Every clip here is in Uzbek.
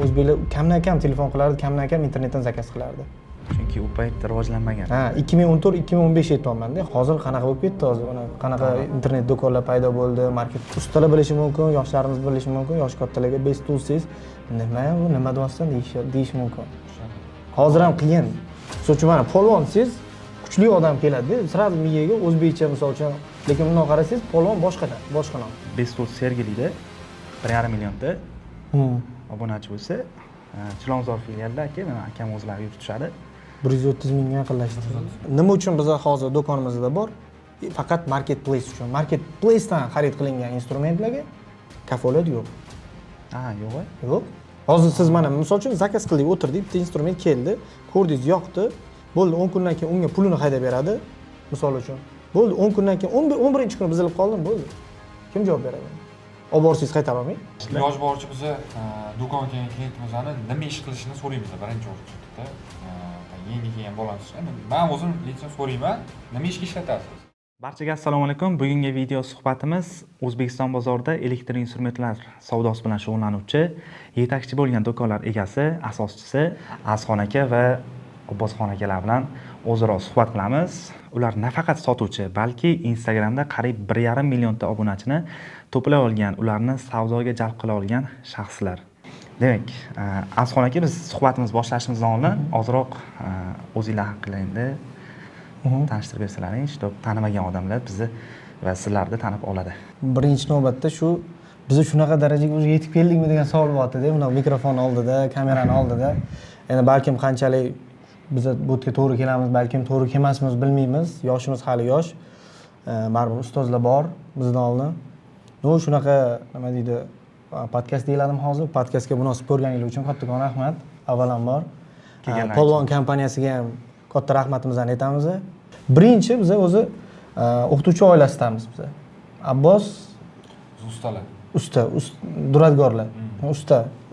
O'zbeklar kamdan kam telefon qilardi, kamdan kam internetdan zakaz qilardi. Chunki u payt rivojlanmagan. Ha, 2014, 2015 aytyapmanda. Hozir qanaqa bo'lib ketdi, hozir mana qanaqa internet do'konlar paydo bo'ldi, market. Ustalar bilishi mumkin, yoshlarimiz bilishi mumkin, yoshi kattalarga Best Tools desangiz, "Nima bu, nima deyapsan?" deyishi mumkin. Hozir ham qiyin. Misol uchun, mana polvon desangiz, kuchli odam keladida сразу miyaga o'zbekcha, misol uchun. Lekin bundoq qarasangiz, polvon boshqadan, boshqa nom. Best Tools Sergelida 1,5 millionta obunachi bo'lsa, Chilonzor filialida aka, mana akam o'zlari yuritishadi. 130 mingga yaqinlashdi. Nima uchun biza hozir do'konimizda bor? Faqat marketplace uchun. Marketplacedan xarid qilingan instrumentlarga kafolat yo'q. Ha, yo'q? Yo'q. Hozir siz mana, misol uchun, zakaz qildik, o'tirdik, bitta instrument keldi, ko'rdingiz, yoqdi, bo'ldi, 10 kundan keyin unga pulini haydab beradi, misol uchun. Bo'ldi, 10 kundan keyin, 11-kuni buzilib qoldimi, bo'ldi, kim javob beradi? Olib borsangiz, qaytara olmaydi. Iloji boricha biza do'konga kelgan klientimizni nima ish qilishini so'raymiz birinchi o'rinda. Yangi kelgan bolamiz, endi man o'zim лично so'rayman: "Nima ishga ishlatasiz?" Barchaga assalomu alaykum. Bugungi video suhbatimiz O'zbekiston bozorida elektr instrumentlar savdosi bilan shug'ullanuvchi yetakchi bo'lgan do'konlar egasi, asoschisi Azxon aka va Abbosxon akalar bilan o'zaro suhbat qilamiz. Ular nafaqat sotuvchi, balki Instagramda qariyb 1,5 millionta obunachini to'play olgan, ularni savdoga jalb qila olgan shaxslar. Demak, Azxon aka, biz suhbatimiz boshlashimizdan oldin ozroq o'zinglar haqida endi tanishtirib bersalaring, чтоб tanimagan odamlar bizni va sizlarni tanib oladi. Birinchi navbatda shu biz shunaqa darajaga уже yetib keldikmi degan savol bo'lyaptida bunaqa mikrofon oldida, kamerani oldida. Endi balkim qanchalik biza bu yerga to'g'ri kelamiz, balkim to'g'ri kelmasmiz, bilmaymiz, yoshimiz hali yosh. Baribir ustozlar bor bizdan oldin. Ну, shunaqa, nima deydi, podkast deyiladimi hozir, podkastga munosib ko'rganinglar uchun kattakon rahmat avvalambor. Kelganlar. Polvon kompaniyasiga ham katta rahmatimizni aytamiz. Birinchi biza o'zi o'qituvchi oilasidamiz biza. Abbos Biz ustalar. Usta, duradgorlar,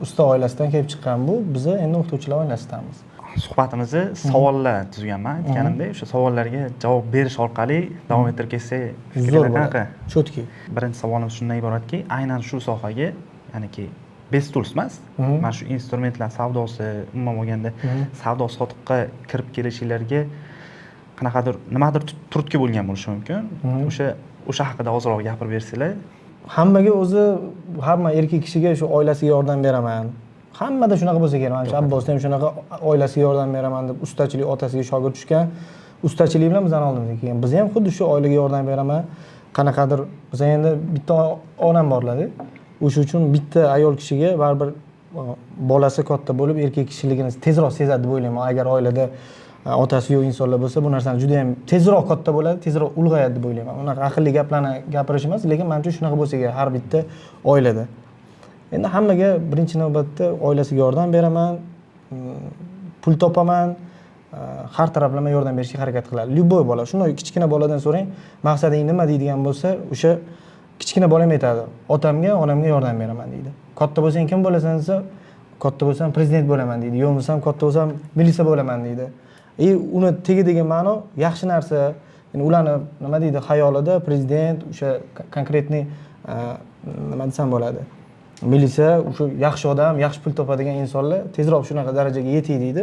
usta oilasidan kelib chiqqan bu. Biza endi o'qituvchilar oilasidamiz. Suhbatimizni savollar tuzganman, aytganimdek, o'sha savollarga javob berish orqali davom ettirib ketsak, Zo'r fikrlar bo'ladi. qanaqa? Четкий. Birinchi savolimiz shundan iboratki, aynan shu sohaga, ya'niki Best Tools emas, mana shu instrumentlar savdosi, umuman olganda savdo sotiqqa kirib kelishinglarga qanaqadir nimadir turtki bo'lgan bo'lishi mumkin. O'sha haqida ozroq gapirib bersanglar. Hammaga o'zi, hamma erkak kishiga shu oilasiga yordam beraman, hammada shunaqa bo'lsa kerak. Manimcha, Abbosda ham shunaqa, oilasiga yordam beraman deb ustachilik, otasiga shogird tushgan ustachilik bilan bizani oldimizga kelgan. Biz ham xuddi shu oilaga yordam beraman, qanaqadir. Biz endi bitta onam borlarda, o'sha uchun bitta ayol kishiga baribir bolasi katta bo'lib erkak kishiligini tezroq sezadi deb o'ylayman. Agar oilada otasi yo'q insonlar bo'lsa, bu narsani juda yam tezroq katta bo'ladi, tezroq ulg'ayadi deb o'ylayman. Unaqa aqlli gaplarni gapirish emas, lekin manimcha, shunaqa bo'lsa kerak har bitta oilada. Endi hammaga birinchi navbatda oilasiga yordam beraman, pul topaman, har taraflama yordam berishga harakat qiladi любой bola. Shunday kichkina boladan so'rang, "Maqsading nima?" deydigan bo'lsa, o'sha kichkina bola ham aytadi: "Otamga, onamga yordam beraman", deydi. "Katta bo'lsang kim bo'lasan?" desa, "Katta bo'lsam prezident bo'laman", deydi, yo bo'lmasam "Katta bo'lsam milisa bo'laman", deydi. И uni tagidagi ma'no yaxshi narsa. Endi ularni, nima deydi, xayolida prezident, o'sha конкретный, nima desam bo'ladi, milisa, o'sha yaxshi odam, yaxshi pul topadigan insonlar tezroq shunaqa darajaga yetay deydi.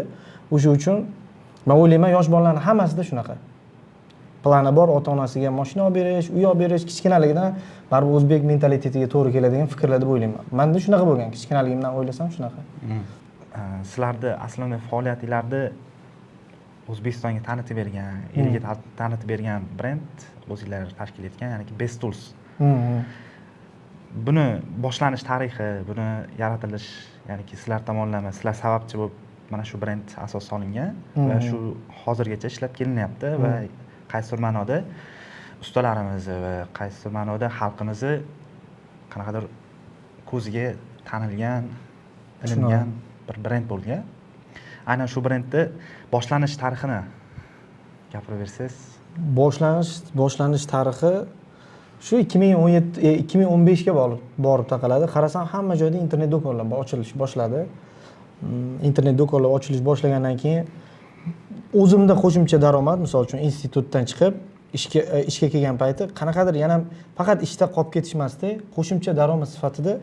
O'sha uchun man o'ylayman, yosh bolalarni hammasida shunaqa plani bor: ota onasiga moshina olib berish, uy olib berish. Kichkinaligidan baribir o'zbek mentalitetiga to'g'ri keladigan fikrlar deb o'ylayman. Manda shunaqa bo'lgan, kichkinaligimdan o'ylasam, shunaqa. Sizlarni aslida faoliyatinglarni O'zbekistonga tanitib bergan, elga tanitib bergan brend o'zinglar tashkil etgan, ya'niki Best Tools. Buni boshlanish tarixi, buni yaratilish, ya'niki sizlar tomonlama, sizlar sababchi bo'lib mana shu brend asos solingan va shu hozirgacha ishlab kelinyapti va qaysidir ma'noda ustalarimizni va qaysidir ma'noda xalqimizni qanaqadir ko'ziga tanilgan, ilingan bir brend bo'lgan. Aynan shu brendni boshlanish tarixini gapirib bersangiz. Boshlanish tarixi shu 2017, 2015ga borib taqaladi. Qarasam, hamma joyda internet do'konlar ochilish boshladi. Internet do'konlar ochilish boshlagandan keyin o'zimda qo'shimcha daromad, misol uchun, institutdan chiqib ishga kelgan payti qanaqadir yana faqat ishda qolib ketish emasda, qo'shimcha daromad sifatida.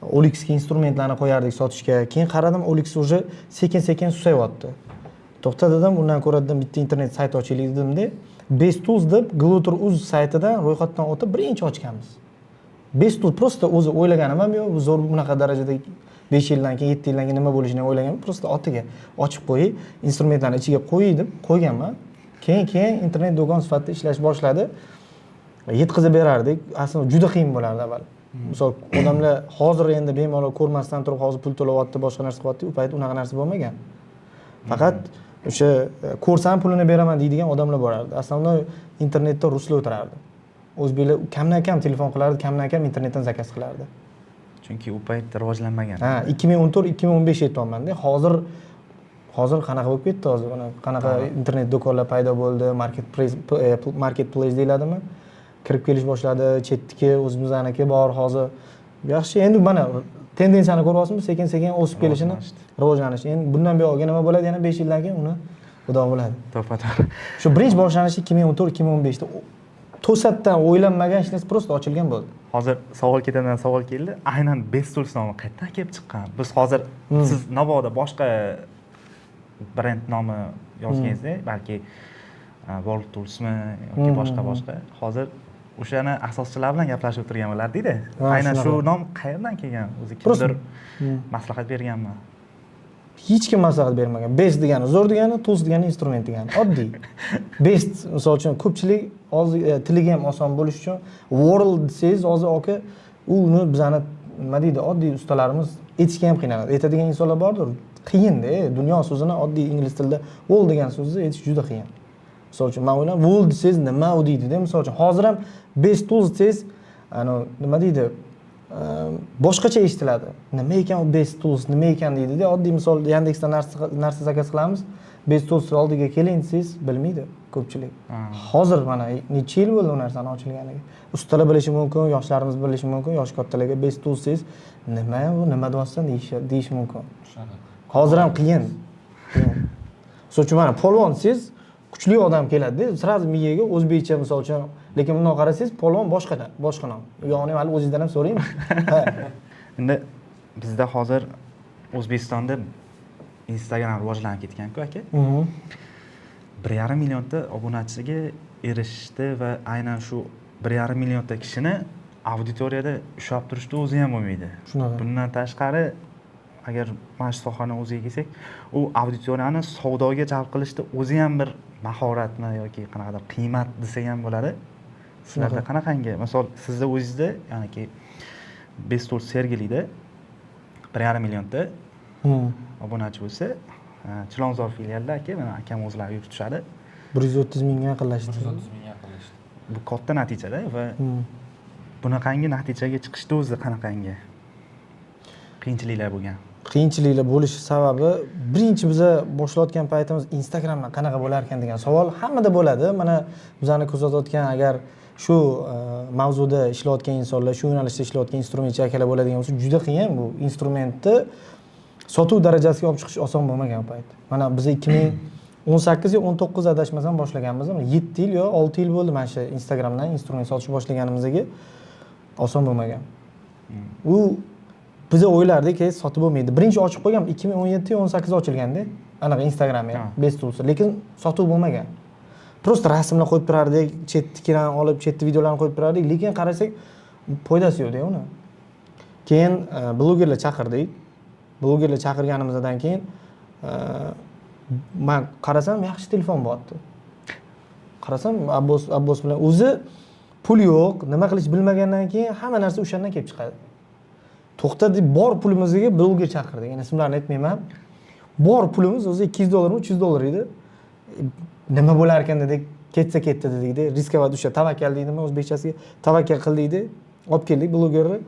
OLXga instrumentlarni qo'yardik sotishga. Keyin qaradim, OLX уже sekin sekin susayyapti. To'xta dedim, undan ko'ra dedim, bitta internet sayt ochaylik dedimda, Best Tools deb Gluter uz saytidan ro'yxatdan o'tib birinchi ochganmiz. Best Tools просто o'zi o'ylaganim ham yo'q, bu zo'r bunaqa darajada 5 yildan keyin, 7 yildan keyin nima bo'lishini o'ylaganman. Просто otiga ochib qo'yay, instrumentlarni ichiga qo'yay deb qo'yganman. Keyin internet do'kon sifatida ishlash boshladi. Yetkazib berardik. Aslida juda qiyin bo'lardi avval. Misol, odamlar hozir endi bemalol ko'rmasdan turib hozir pul to'layapti, boshqa narsa qilyapti. U payt unaqa narsa bo'lmagan. Faqat o'sha ko'rsam pulini beraman deydigan odamlar borardi. Aslida internetda ruslar o'tirardi. O'zbeklar kamdan kam telefon qilardi, kamdan kam internetdan заказ qilardi. Chunki u payt rivojlanmagan. Ha, 2014, 2015 aytyapmanda. Hozir qanaqa bo'lib ketdi hozir, mana qanaqa internet do'konlar paydo bo'ldi, market place deyiladimi? Kirib kelish boshladi, chetniki, o'zimizniki bor hozir. Yaxshi, endi mana tendensiyani ko'ryapsizmi, sekin sekin o'sib kelishini, rivojlanishi. Endi bundan buyog'iga nima bo'ladi yana 5 yildan keyin, uni Xudo biladi. To'ppa to'g'ri. Shu birinchi boshlanishi 2014, 2015da to'satdan o'ylanmagan hech narsa, просто ochilgan bo'ldi. Hozir savol ketidan savol keldi. Aynan Best Tools nomi qayerdan kelib chiqqan? Biz hozir siz mabodo boshqa brend nomi yozganingizda, balki World Toolsmi yoki boshqa boshqa. Hozir o'shani asoschilari bilan gaplashib o'tirgan bo'lardikda. Aynan shu Shunaqa. nom qayerdan kelgan? O'zi kimdir maslahat berganmi? Hech kim maslahat bermagan. Best degani zo'r degani, tools degani instrument degani. Oddiy. Best, misol uchun, ko'pchilik hozir tiliga ham oson bo'lishi uchun world desangiz hozir aka, uni bizani nima deydi, oddiy ustalarimiz aytishga ham qiynaladi. Aytadigan insonlar bordir. Qiyinda, dunyo so'zini oddiy ingliz tilida world degan so'zni aytish juda qiyin. Misol uchun, man o'ylayman, world desangiz nima u deydida, misol uchun. Hozir ham best tools desangiz, anavi nima deydi, boshqacha eshitiladi. Nima ekan u best tools, nima ekan deydida. Oddiy misol, Yandexdan narsa заказ qilamiz. Best tools oldiga keling desangiz bilmaydi ko'pchilik. Hozir mana necha yil bo'ldi u narsani ochilganiga. Ustalar bilishi mumkin, yoshlarimiz bilishi mumkin, yoshi kattalarga best tools desangiz, nima bu, nima deyapsan deyishi mumkin. Shunaqa. Hozir ham qiyin. Qiyin. Misol uchun, mana polvon desangiz kuchli odam keladida, сразу miyaga o'zbekcha misol uchun, lekin bundoq qarasangiz polvon boshqa boshqa nom. U yog'ini hali o'zingizdan ham so'raymi? Ha. Endi bizda hozir O'zbekistonda Instagram rivojlanib ketgan-ku aka. 1,5 millionta obunachiga erishishdi va aynan shu 1,5 millionta kishini auditoriyada ushlab turishni o'zi ham bo'lmaydi. Shunaqa. Bundan tashqari, agar mana shu sohani o'ziga kelsak, u auditoriyani savdoga jalb qilishni o'zi ham bir mahoratmi yoki qanaqadir qiymat desak ham bo'ladi. Sizlarda Shunaqa. qanaqangi? Misol, sizda o'zingizda, ya'niki Best Tools Sergelida 1,5 millionta obunachi bo'lsa, Chilonzor filialida aka, mana akam o'zlari yuritishadi. 130 mingga yaqinlashdi. 130 mingga yaqinlashdi. Bu katta natijada va bunaqangi natijaga chiqishni o'zi qanaqangi qiyinchiliklar bo'lgan? Qiyinchiliklar bo'lishi sababi, birinchi biza boshlayotgan paytimiz Instagramdan qanaqa bo'lar ekan degan savol hammada bo'ladi. Mana bizani kuzatayotgan, agar shu mavzuda ishlayotgan insonlar, shu yo'nalishda ishlayotgan instrumentchi akalar bo'ladigan bo'lsa, juda qiyin bu instrumentni sotuv darajasiga olib chiqish oson bo'lmagan u payt. Mana biz 2018 yo 19 adashmasam boshlaganmiz. Mana 7 yil yo 6 yil bo'ldi mana shu Instagramdan instrument sotish boshlaganimizga, oson bo'lmagan. U biza o'ylardik, sotib bo'lmaydi. Birinchi ochib qo'ygan 2017 yo 18 ochilganda anaqa Instagram ham Best Tools, lekin sotuv bo'lmagan. Просто rasmlar qo'yib turardik, chetnikidan olib, chetni videolarni qo'yib turardik, lekin qarasak foydasi yo'qda uni. Keyin blogerlar chaqirdik. Blogerlar chaqirganimizdan keyin man qarasam yaxshi telefon bo'lyapti. Qarasam Abbos bilan o'zi pul yo'q, nima qilish bilmagandan keyin hamma narsa o'shandan kelib chiqadi. To'xta deb bor pulimizga bloger chaqirdik. Endi ismlarini aytmayman. Bor pulimiz o'zi 200 dollarmi, 300 dollar edi. Nima bo'lar ekan dedik, ketsa ketdi dedikda, рисковать o'sha tavakkal deydimi o'zbekchasiga, tavakkal qildikda, olib keldik blogerni.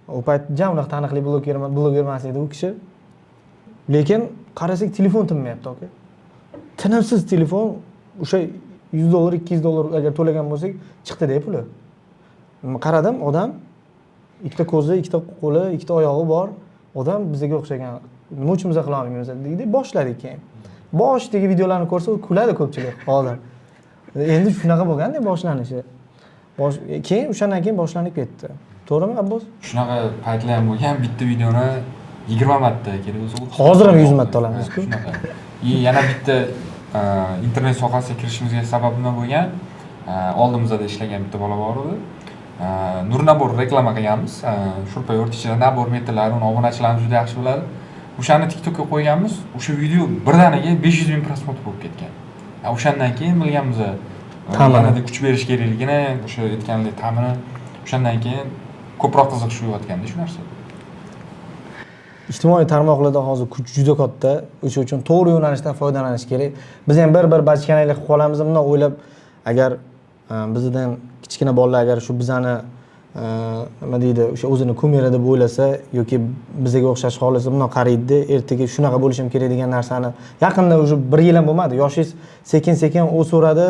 U payt jam unaqa taniqli bloger emas edi u kishi. Lekin qarasak telefon tinmayapti aka. Tinimsiz telefon, o'sha 100 dollar, 200 dollar agar to'lagan bo'lsak, chiqdi-da puli. Qaradim, odam ikkita ko'zi, ikkita qo'li, ikkita oyog'i bor odam bizga o'xshagan. Nima uchun biz qila olmaymiz deydi, boshladik keyin. Boshidagi videolarni ko'rsa kuladi ko'pchilik hozir. Endi shunaqa bo'lganda boshlanishi. Keyin o'shandan keyin boshlanib ketdi. To'g'rimi, Abbos? Shunaqa paytlar ham bo'lgan, bitta videoni 20 marta, kerak bo'lsa 30. Hozir ham 100 marta olamiz-ku. Ha, shunaqa. И yana bitta internet sohasiga kirishimizga sabab nima bo'lgan? Oldimizda ishlagan bitta bola bor edi. Nur набор reklama qilganmiz. Шуруповёрт ichida набор metodlar, uni obunachilarimiz juda yaxshi biladi. O'shani TikTokka qo'yganmiz. O'sha video birdaniga 500 ming просмотр bo'lib ketgan. O'shandan keyin bilganmiz Ta'mini. Yanada kuch berish kerakligini, o'sha aytgandek ta'mini. O'shandan keyin ko'proq qiziqish uyg'otganda shu narsa. Ijtimoiy tarmoqlarda hozir kuch juda katta. O'sha uchun to'g'ri yo'nalishdan foydalanish kerak. Biz ham bir bachkanalik qilib qolamiz bundoq o'ylab, agar bizdan kichkina bolalar agar shu bizani nima deydi, o'sha o'zini кумир i deb o'ylasa yoki bizga o'xshash xohlasa, bundoq qaraydida, ertaga shunaqa bo'lishim kerak degan narsani yaqinda, уже bir yil ham bo'lmadi, yoshingiz sekin sekin o'saveradi,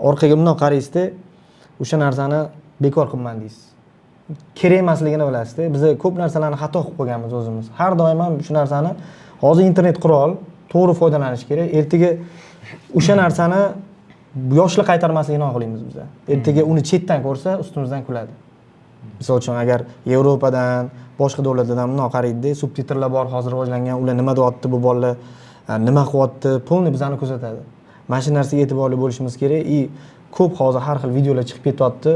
orqaga bundoq qaraysizda, o'sha narsani bekor qilman deysiz, kerak emasligini bilasizda. Biz ko'p narsalarni xato qilib qo'yganmiz o'zimiz har doim ham shu narsani. Hozir internet qurol, to'g'ri foydalanish kerak. Ertaga o'sha narsani yoshlar qaytarmasligini xohlaymiz biza. Ertaga uni chetdan ko'rsa, ustimizdan kuladi. Misol uchun, agar Yevropadan, boshqa davlatlardan bundoq qaraydida, subtitrlar bor hozir rivojlangan, ular nima deyapti, bu bolalar nima qilyapti, полный bizani kuzatadi. Mana shu narsaga e'tiborli bo'lishimiz kerak. И ko'p hozir har xil videolar chiqib ketyapti,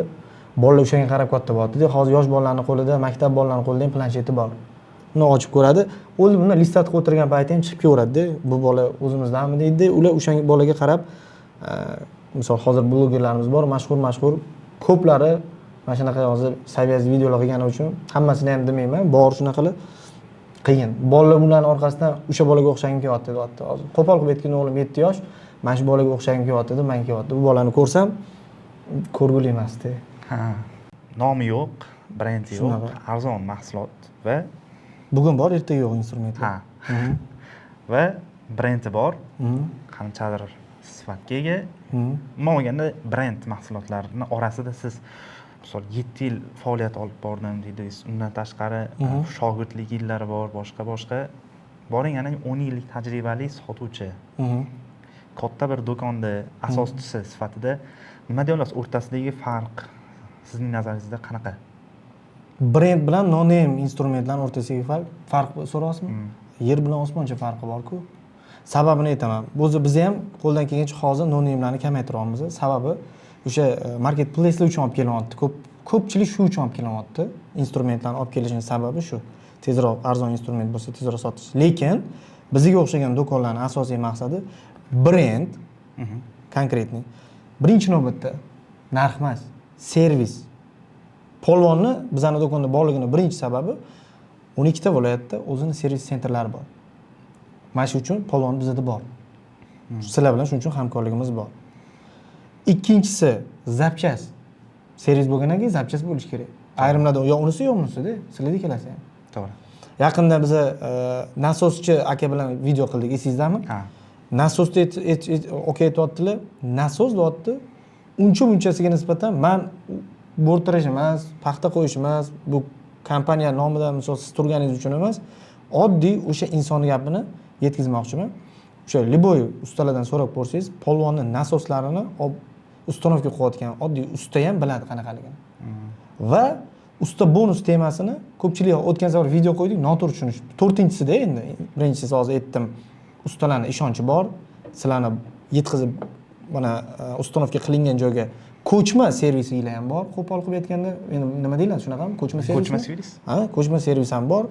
bolalar o'shanga qarab katta bo'lyapti. Hozir yosh bolalarni qo'lida, maktab bolalarni qo'lida ham plansheti bor. Uni ochib ko'radi, o'zi bundan листать qilib o'tirgan payti ham chiqib kelaveradida, bu bola o'zimizdanmi deydida. Ular o'sha bolaga qarab, misol, hozir blogerlarimiz bor mashhur mashhur, ko'plari mana shunaqa hozir saviyasiz videolar qilgani uchun, hammasini ham demayman, bor shunaqalar, qiyin. Bolalar ularni orqasidan o'sha bolaga o'xshagim kelyapti deyapti. Hozir qo'pol qilib aytganda, o'g'lim 7 yosh, mana shu bolaga o'xshagim kelyapti deb manga kelyapti. Bu bolani ko'rsam, ko'rguli emasda. Ha, nomi yo'q, brendi yo'q, Shunaqa. arzon mahsulot va Bugun bor, ertaga yo'q instrumentlar. Ha, va brendi bor, qanchadir sifatga ega. Umuman olganda, brend mahsulotlarini orasida siz, misol, 7 yil faoliyat olib bordim dedingiz, undan tashqari shogirdlik yillari bor, boshqa boshqa boring, yana 10 yillik tajribali sotuvchi, katta bir do'konda asoschisi sifatida nima deya olasiz, o'rtasidagi farq sizning nazaringizda qanaqa? Brend bilan no name instrumentlarni o'rtasidagi farq so'rayapsizmi? Yer bilan osmoncha farqi borku. Sababini aytaman. O'zi biz ham qo'ldan kelgancha hozir no namelarni kamaytiryapmiz. Sababi o'sha market placelar uchun olib kelinyapti. Ko'pchilik shu uchun olib kelinyapti. Instrumentlarni olib kelishini sababi shu, tezroq arzon instrument bo'lsa, tezroq sotish. Lekin bizga o'xshagan do'konlarni asosiy maqsadi brend, конкретный, birinchi navbatda narx emas, servis. Polvonni bizani do'konda borligini birinchi sababi 12 ta viloyatda o'zini сервис центр lari bor. Mana shu uchun Polvon bizada bor. Sizlar bilan shuning uchun hamkorligimiz bor. Ikkinchisi запчасть. Servis bo'lgandan keyin запчасть bo'lishi kerak. Ayrimlarda yo unisi, yo bunisida, sizlarda ikkalasi ham. To'g'ri. Yaqinda biza nasoschi aka bilan video qildik, esingizdami? Ha. Nasosni aka aytyaptilar, nasos deyapti, uncha munchasiga nisbatan man bo'rttirish emas, paxta qo'yish emas, bu kompaniya nomidan, misol, siz turganingiz uchun emas, oddiy o'sha insonni gapini yetkazmoqchiman. O'sha любой ustalardan so'rab ko'rsangiz, Polvonni nasoslarini установка qilayotgan oddiy usta ham biladi qanaqaligini. Va usta bonus temasini ko'pchilik, o'tgan safar video qo'ydik, noto'g'ri tushunishdi. To'rtinchisida endi, birinchisi hozir aytdim, ustalarni ishonchi bor, sizlarni yetkazib, mana установка qilingan joyga ko'chma servisinglar ham bor. Qo'pol qilib aytganda, endi nima deyiladi, shunaqami, ko'chma servis? Ko'chma servis. Ha, ko'chma servis ham bor.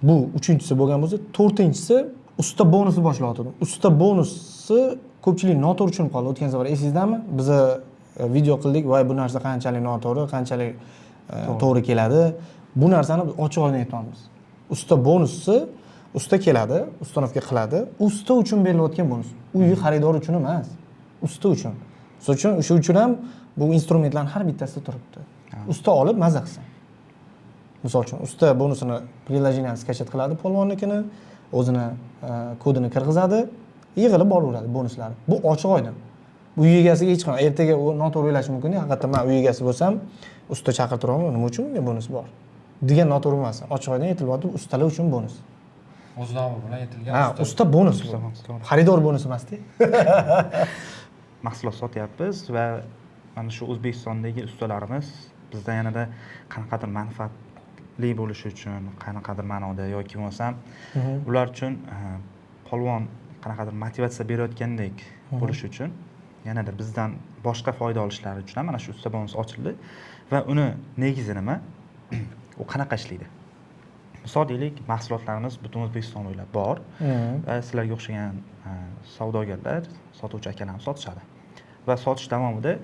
Bu uchinchisi bo'lgan bo'lsa, to'rtinchisi usta bonusi boshlayotgandim. Usta bonusi ko'pchilik noto'g'ri tushunib qoldi. O'tgan safar esingizdami, biza video qildik, voy, bu narsa qanchalik noto'g'ri, qanchalik to'g'ri keladi. Bu narsani biz ochiq oydin aytyapmiz. Usta bonusi: usta keladi, установка qiladi, usta uchun berilayotgan bonus, uyi xaridor uchun emas, usta uchun. Misol uchun, o'sha uchun ham bu instrumentlarni har bittasida turibdi, usta olib maza qilsin. Misol uchun, usta bonusini приложение ni скачать qiladi, Polvonnikini o'zini kodini kirgizadi, yig'ilib boraveradi bonuslari. Bu ochiq oydin. Bu uy egasiga hech qanday, ertaga u noto'g'ri o'ylashi mumkin, haqiqatdan man uy egasi bo'lsam, usta chaqirtiraman, nima uchun unga bonus bor degan noto'g'ri emas. Ochiq oydin aytilyapti, ustalar uchun bonus. O'z nomi bilan aytilgan. Ha, usta bonus bu. Usta bonus, to'g'ri. Xaridor bonus emasda. Mahsulot sotyapmiz va mana shu O'zbekistondagi ustalarimiz Bizda yanada qanaqadir manfaatli bo'lishi uchun, qanaqadir ma'noda yoki bo'lmasam ular uchun polvon qanaqadir motivatsiya berayotgandek bo'lishi uchun, yanada bizdan boshqa foyda olishlari uchun ham mana shu usta bonus ochildi. Va uni negizi nima, u qanaqa ishlaydi? Misol deylik, mahsulotlarimiz butun O'zbekiston bo'ylab bor va sizlarga o'xshagan savdogarlar, sotuvchi akalarimiz sotishadi va sotish davomida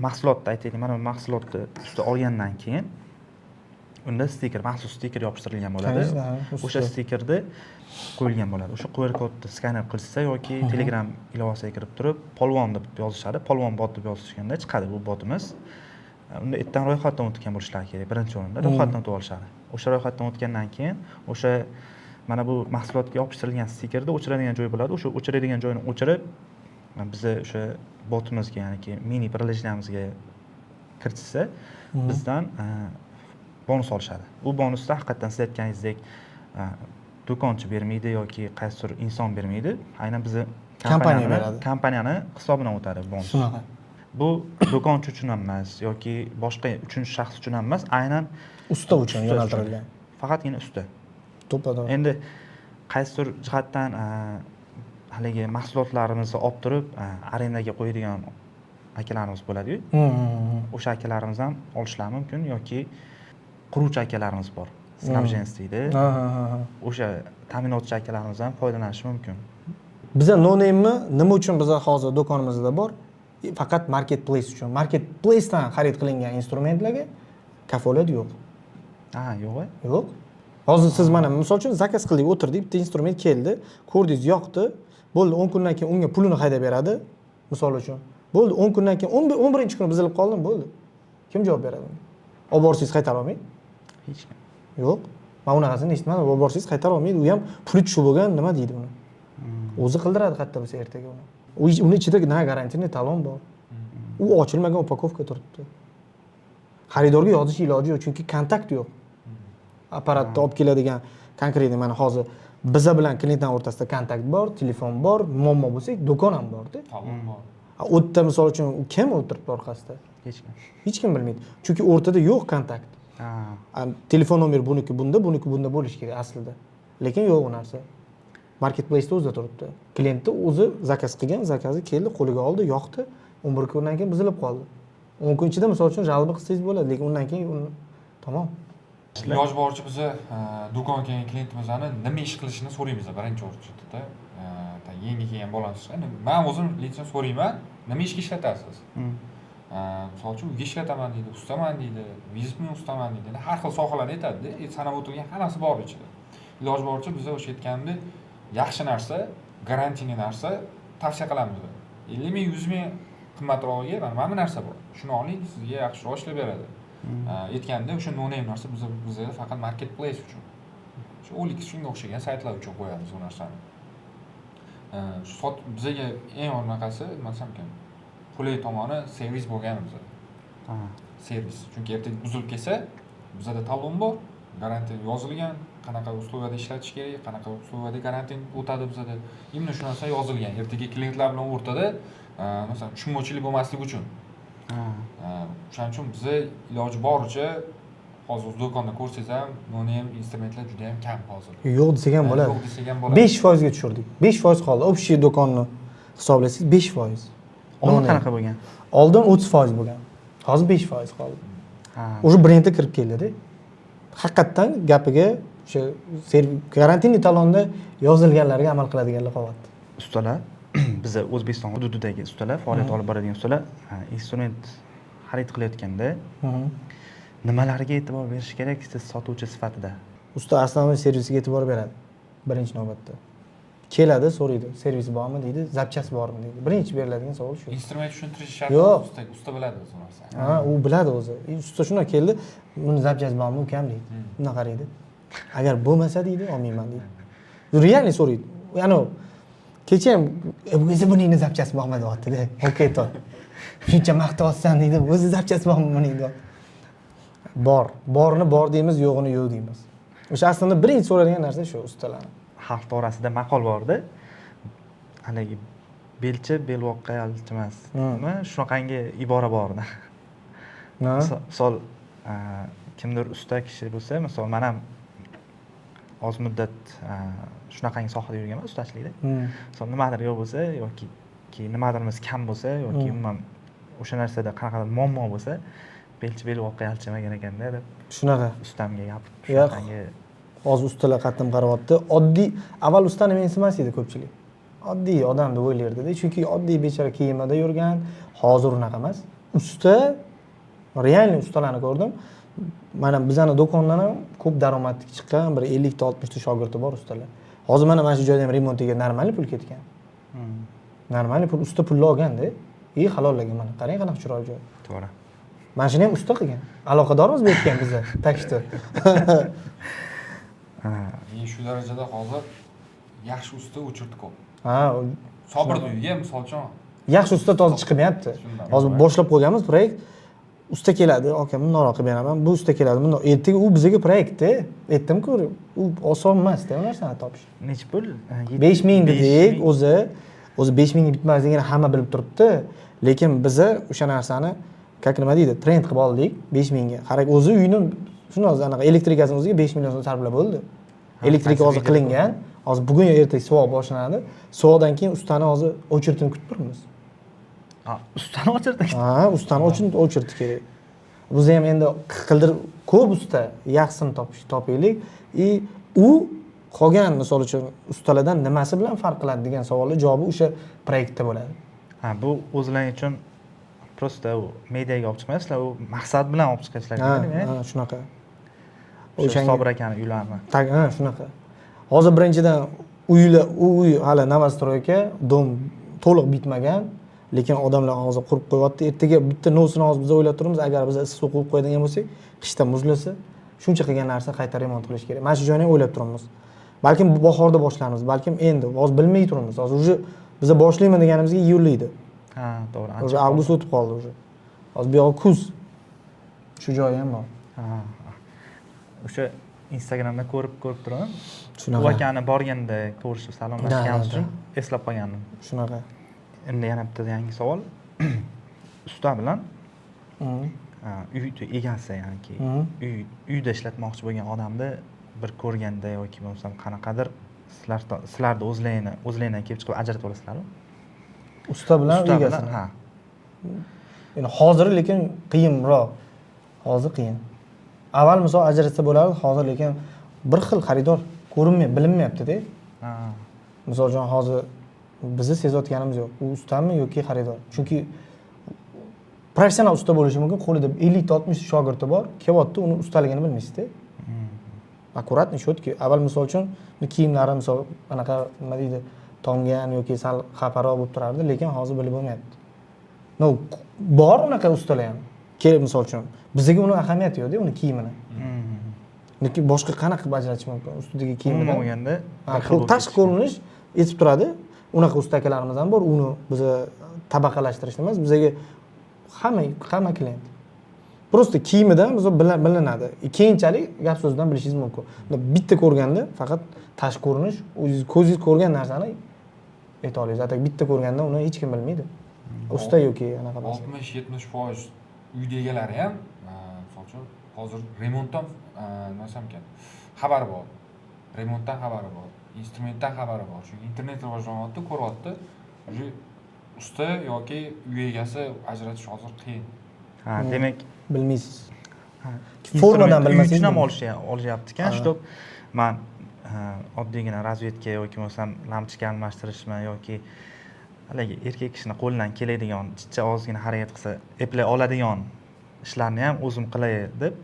mahsulotni, aytaylik, mana bu mahsulotni usta olgandan keyin unda stiker, maxsus stiker yopishtirilgan bo'ladi. Конечно, ha, O'sha ustida. stikerni qo'yilgan bo'ladi. O'sha QR kodni skaner qilishsa yoki Telegram ilovasiga kirib turib, polvon deb yozishadi. Polvon bot deb yozishganda chiqadi bu botimiz. Unda ertadan ro'yxatdan o'tgan bo'lishlari kerak. Birinchi o'rinda ro'yxatdan o'tib olishadi. O'sha ro'yxatdan o'tgandan keyin o'sha mana bu mahsulotga yopishtirilgan stikerda o'chiradigan joy bo'ladi. O'sha o'chiradigan joyini o'chirib, biza o'sha botimizga, ya'niki mini приложение mizga kiritishsa, bizdan bonus olishadi. U bonusda haqiqatdan siz aytganingizdek, do'konchi bermaydi yoki qaysidir inson bermaydi, aynan bizni Kompaniya beradi. Kompaniyani hisobidan o'tadi bonus. Shunaqa. Bu do'konchi uchun ham emas yoki boshqa uchinchi shaxs uchun ham emas, aynan usta uchun usta yo'naltirilgan. Faqatgina usta. To'ppa to'g'ri. Endi qaysidir jihatdan haligi mahsulotlarimizni olib turib, arendaga qo'yadigan akalarimiz bo'ladiyu, o'sha akalarimiz ham olishlari mumkin yoki quruvchi akalarimiz bor, снабженец deydi, Ha, ha, ha, ha. o'sha ta'minotchi akalarimiz ham foydalanishi mumkin. Biza no name'ni nima uchun, biza hozir do'konimizda bor faqat marketplace uchun. Marketplacedan xarid qilingan instrumentlarga kafolat yo'q. Ha, yo'q a? Yo'q. Hozir siz mana, misol uchun, zakaz qildik, o'tirdik, bitta instrument keldi, ko'rdingiz, yoqdi, bo'ldi. 10 kundan keyin unga pulini haydab beradi, misol uchun. Bo'ldi, 10 kundan keyin, 11-kuni buzilib qoldimi, bo'ldi, kim javob beradi unga? Olib borsangiz, qaytara olmaydi. Hech kim. Yo'q, man unaqasini eshitmadim. Olib borsangiz, qaytara olmaydi. U ham puli tushib bo'lgan, nima deydi uni? O'zi qildiradi qayerda bo'lsa ertaga uni. Uni ichida na гарантийный talon bor, u ochilmagan упаковка turibdi. Xaridorga yozish iloji yo'q, chunki kontakt yo'q. Apparatni olib keladigan конкретный, mana hozir biza bilan klientlar o'rtasida kontakt bor, telefon bor, muammo bo'lsa, do'kon ham borda. Talon bor. A, u yerda, misol uchun, u kim o'tiribdi orqasida? Hech kim. Hech kim bilmaydi, chunki o'rtada yo'q kontakt. Ha. A, telefon nomer buniki bunda, buniki bunda bo'lishi kerak aslida, lekin yo'q u narsa. Marketplace'da o'zida turibdi. Klientni o'zi zakaz qilgan, zakazi keldi, qo'liga oldi, yoqdi, 11 kundan keyin buzilib qoldi. 10 kun ichida, misol uchun, жалоба qilsangiz bo'ladi, lekin undan keyin uni tamom. Iloji boricha biza do'konga kelgan klientimizni nima ish qilishini so'raymiz birinchi o'rinda. Yangi kelgan bolani, man o'zim лично so'rayman: nima ishga ishlatasiz? Misol uchun, uyga ishlataman deydi, ustaman deydi, визитный ustaman deydi. Endi har xil sohalarni aytadida, sanab o'tilgan hammasi bor ichida. Iloji boricha biza o'sha aytganimdek, yaxshi narsa, гарантийный narsa tavsiya qilamiz. 50 ming, 100 ming qimmatrog'iga mana bu narsa bor, shuni oling, sizga yaxshiroq ishlab beradi. Aytganda o'sha no name narsa biza faqat marketplace uchun, shu OLX, shunga o'xshagan saytlar uchun qo'yamiz u narsani. Shu bizaga eng anaqasi, nima desam ekan, qulay tomoni servis bo'lgani bizada. Servis, chunki ertaga buzilib ketsa, bizada talon bor, garantiya yozilgan, qanaqa условия da ishlatish kerak, qanaqa условия da garantiya o'tadi bizada, именно shu narsa yozilgan. Ertaga klientlar bilan o'rtada masalan, tushunmovchilik bo'lmasligi uchun. O'shaning uchun biza iloji boricha, hozir o'zi do'konda ko'rsangiz ham, no name instrumentlar juda yam kam hozir. Yo'q desak ham bo'ladi. Yo'q desak ham bo'ladi. 5 foizga tushirdik, 5% qoldi. Общий do'konni hisoblasangiz, 5%. Oldin No name. qanaqa bo'lgan? Oldin 30% bo'lgan, hozir 5% qoldi. Уже brendga kirib keldida, haqiqatdan gapiga o'sha гарантийный talonda yozilganlarga amal qiladiganlar qolyapti. Ustalar, biza O'zbekiston hududidagi ustalar, faoliyat olib boradigan ustalar instrument xarid qilayotganda nimalarga e'tibor berish kerak siz sotuvchi sifatida? Usta основной servisiga e'tibor beradi birinchi navbatda. Keladi, so'raydi: servis bormi, deydi, запчасть bormi, deydi. Birinchi beriladigan savol shu. Instrument tushuntirish shart Yo'q. emas, usta biladi o'zi u narsani. Ha, u biladi o'zi. Usta shunday keldi: buni запчасть bormi, ukam, deydi. Bundan qaraydi, agar bo'lmasa, deydi, olmayman, deydi. Реально so'raydi. Anavi kecha ham o'zi buningni запчасть bormi, deyaptida. Okey, aytyapti, shuncha maqtayapsan, deydi, o'zi запчасть bormi buning, deyapti. Bor, borini bor deymiz, yo'g'ini yo'q deymiz. O'sha aslida birinchi so'ralgan narsa shu ustalarni. Xalq orasida maqol borda, haligi belchi belboqqa yalchimas, shunaqangi ibora bor edi. Misol kimdir usta kishi bo'lsa, misol man ham oz muddat shunaqangi sohada yurganman, ustachilikda. Misol nimadir yo'q bo'lsa yoki nimadirimiz kam bo'lsa yoki umuman o'sha narsada qanaqadir muammo bo'lsa, belchi bel voqea yalchamagan ekanda deb shunaqa ustamga gapirib shunaqangi. Hozir ustalar qattiq qarayapti. Oddiy avval ustani mensimas edi ko'pchilik. Oddiy odam deb o'ylardida, chunki oddiy bechora kiyimida yurgan. Hozir unaqa emas. Usta, реальный ustalarni ko'rdim. Mana bizani do'kondan ham ko'p daromad chiqqan, bir 50 ta 60 ta shogirdi bor ustalar. Hozir mana shu joyda ham remontiga нормальный pul ketgan. Нормальный pul, usta pulni olganda, и halollagan mana. Qarang, qanaqa chiroyli joy. To'g'ri. Mana shuni ham usta qilgan. Aloqadormiz bu yerga biza. Так что. И shu darajada hozir yaxshi usta очередь ko'p. Ha, Sobirni uyiga misol uchun yaxshi usta toza chiqmayapti. Hozir boshlab qo'yganmiz proyekt. Usta keladi, aka bundoq qilib beraman, bu usta keladi, bundoq. Ertaga u bizga proyektda, aytdim-ku, u oson emas-da u narsani topish. Necha pul? 5000 dedik, o'zi 5000 ga bitmasligini hamma bilib turibdi, lekin biza o'sha narsani, как nima deydi, trend qilib oldik 5000 ga. Qarang, o'zi uyni shuni o'zi anaqa elektrikasini o'ziga 5 million so'm sarflab bo'ldi. Elektrika hozir qilingan. Hozir bugun yo ertaga suvoq boshlanadi. Suvoqdan keyin ustani hozir очередь ini kutib turibmiz. Ustani очередь. Ha, ustani очередь kerak. Biz ham endi qildirib ko'p usta yaxshisini topaylik. И u qolgan misol uchun ustalardan nimasi bilan farq qiladi degan savolning javobi o'sha proyektda bo'ladi. Ha, bu o'zlaring uchun просто u mediaga olib chiqmaysizlar, u maqsad bilan olib chiqasizlar. Ha, ha, shunaqa. O'sha Sobir akani uylarini. Ha, shunaqa. Hozir birinchidan uylar, u uy hali новостройка, дом to'liq bitmagan, lekin odamlar hozir qurib qo'yyapti. Ertaga bitta nosini hozir biz o'ylab turibmiz, agar biz issiq suv qo'yib qo'yadigan bo'lsak, qishda muzlasa, shuncha qilgan narsa qayta remont qilish kerak. Mana shu joyni ham o'ylab turibmiz. Balkim bahorda boshlarmiz, balkim endi, hozir bilmay turibmiz. Hozir уже biz boshlayman deganimizga iyul edi. Ha, to'g'ri. Уже avgust o'tib qoldi уже. Hozir bu yog'i kuz. Shu joyi ham bor. Ha. O'sha Instagramda ko'rib turaman. Shunaqa. U akani borganda ko'rishib salomlashganimiz uchun eslab qolgandim. Shunaqa. Endi yana bitta yangi savol. Usta bilan uy egasi, ya'niki uyda ishlatmoqchi bo'lgan odamni bir ko'rganda yoki bo'lmasam qanaqadir sizlarni o'zlaringdan kelib chiqib ajratib olasizlarmi? Usta bilan uy egasini. Ha. Endi hozir lekin qiyinroq. Hozir qiyin. Avval misol ajratsa bo'lardi, hozir lekin bir xil xaridor ko'rinmay, bilinmayapti-da. Misol uchun hozir bizni sezayotganimiz yo'q. U ustami yoki xaridor? Chunki professional usta bo'lishi mumkin, qo'lida 50 ta 60 shogirdi bor, kelyapti, uni ustaligini bilmaysiz-da. Аккуратный, чётко. Avval misol uchun kiyimlari misol anaqa nima deydi, tomgan yoki sal xafaroq bo'lib turardi, lekin hozir bilib bo'lmayapti. No, bor unaqa ustalar ham. Kelib misol uchun bizga uni ahamiyati yo'q-da, uni kiyimini. Lekin boshqa qanaqa qilib ajratish mumkin? Ustidagi kiyimidan. Umuman olganda tashqi ko'rinish yetib turadi. Unaqa usta akalarimiz ham bor, uni biza tabaqalashtirish emas, bizga hamma klient. Просто kiyimidan biz bilinadi. Keyinchalik gap so'zdan bilishingiz mumkin. Bitta ko'rganda faqat tashqi ko'rinish, o'zingiz ko'zingiz ko'rgan narsani ayta olasiz. Atak bitta ko'rganda uni hech kim bilmaydi. Usta yoki anaqa emas. 60-70% uyda egalari ham, misol uchun hozir remontdan nima desam ekan, xabari bor. Remontdan xabari bor, instrumentdan xabari bor. Chunki internet rivojlanyapti, ko'ryapti. Уже usta yoki uy egasi ajratish hozir qiyin. Ha, demak bilmaysiz. Formadan bilmasangiz uchun ham olishyapti ekan, чтоб man oddiygina razvedka yoki bo'lmasam lampochka almashtirishmi yoki haligi erkak kishini qo'lidan keladigan chicha ozgina harakat qilsa eplay oladigan ishlarni ham o'zim qilay deb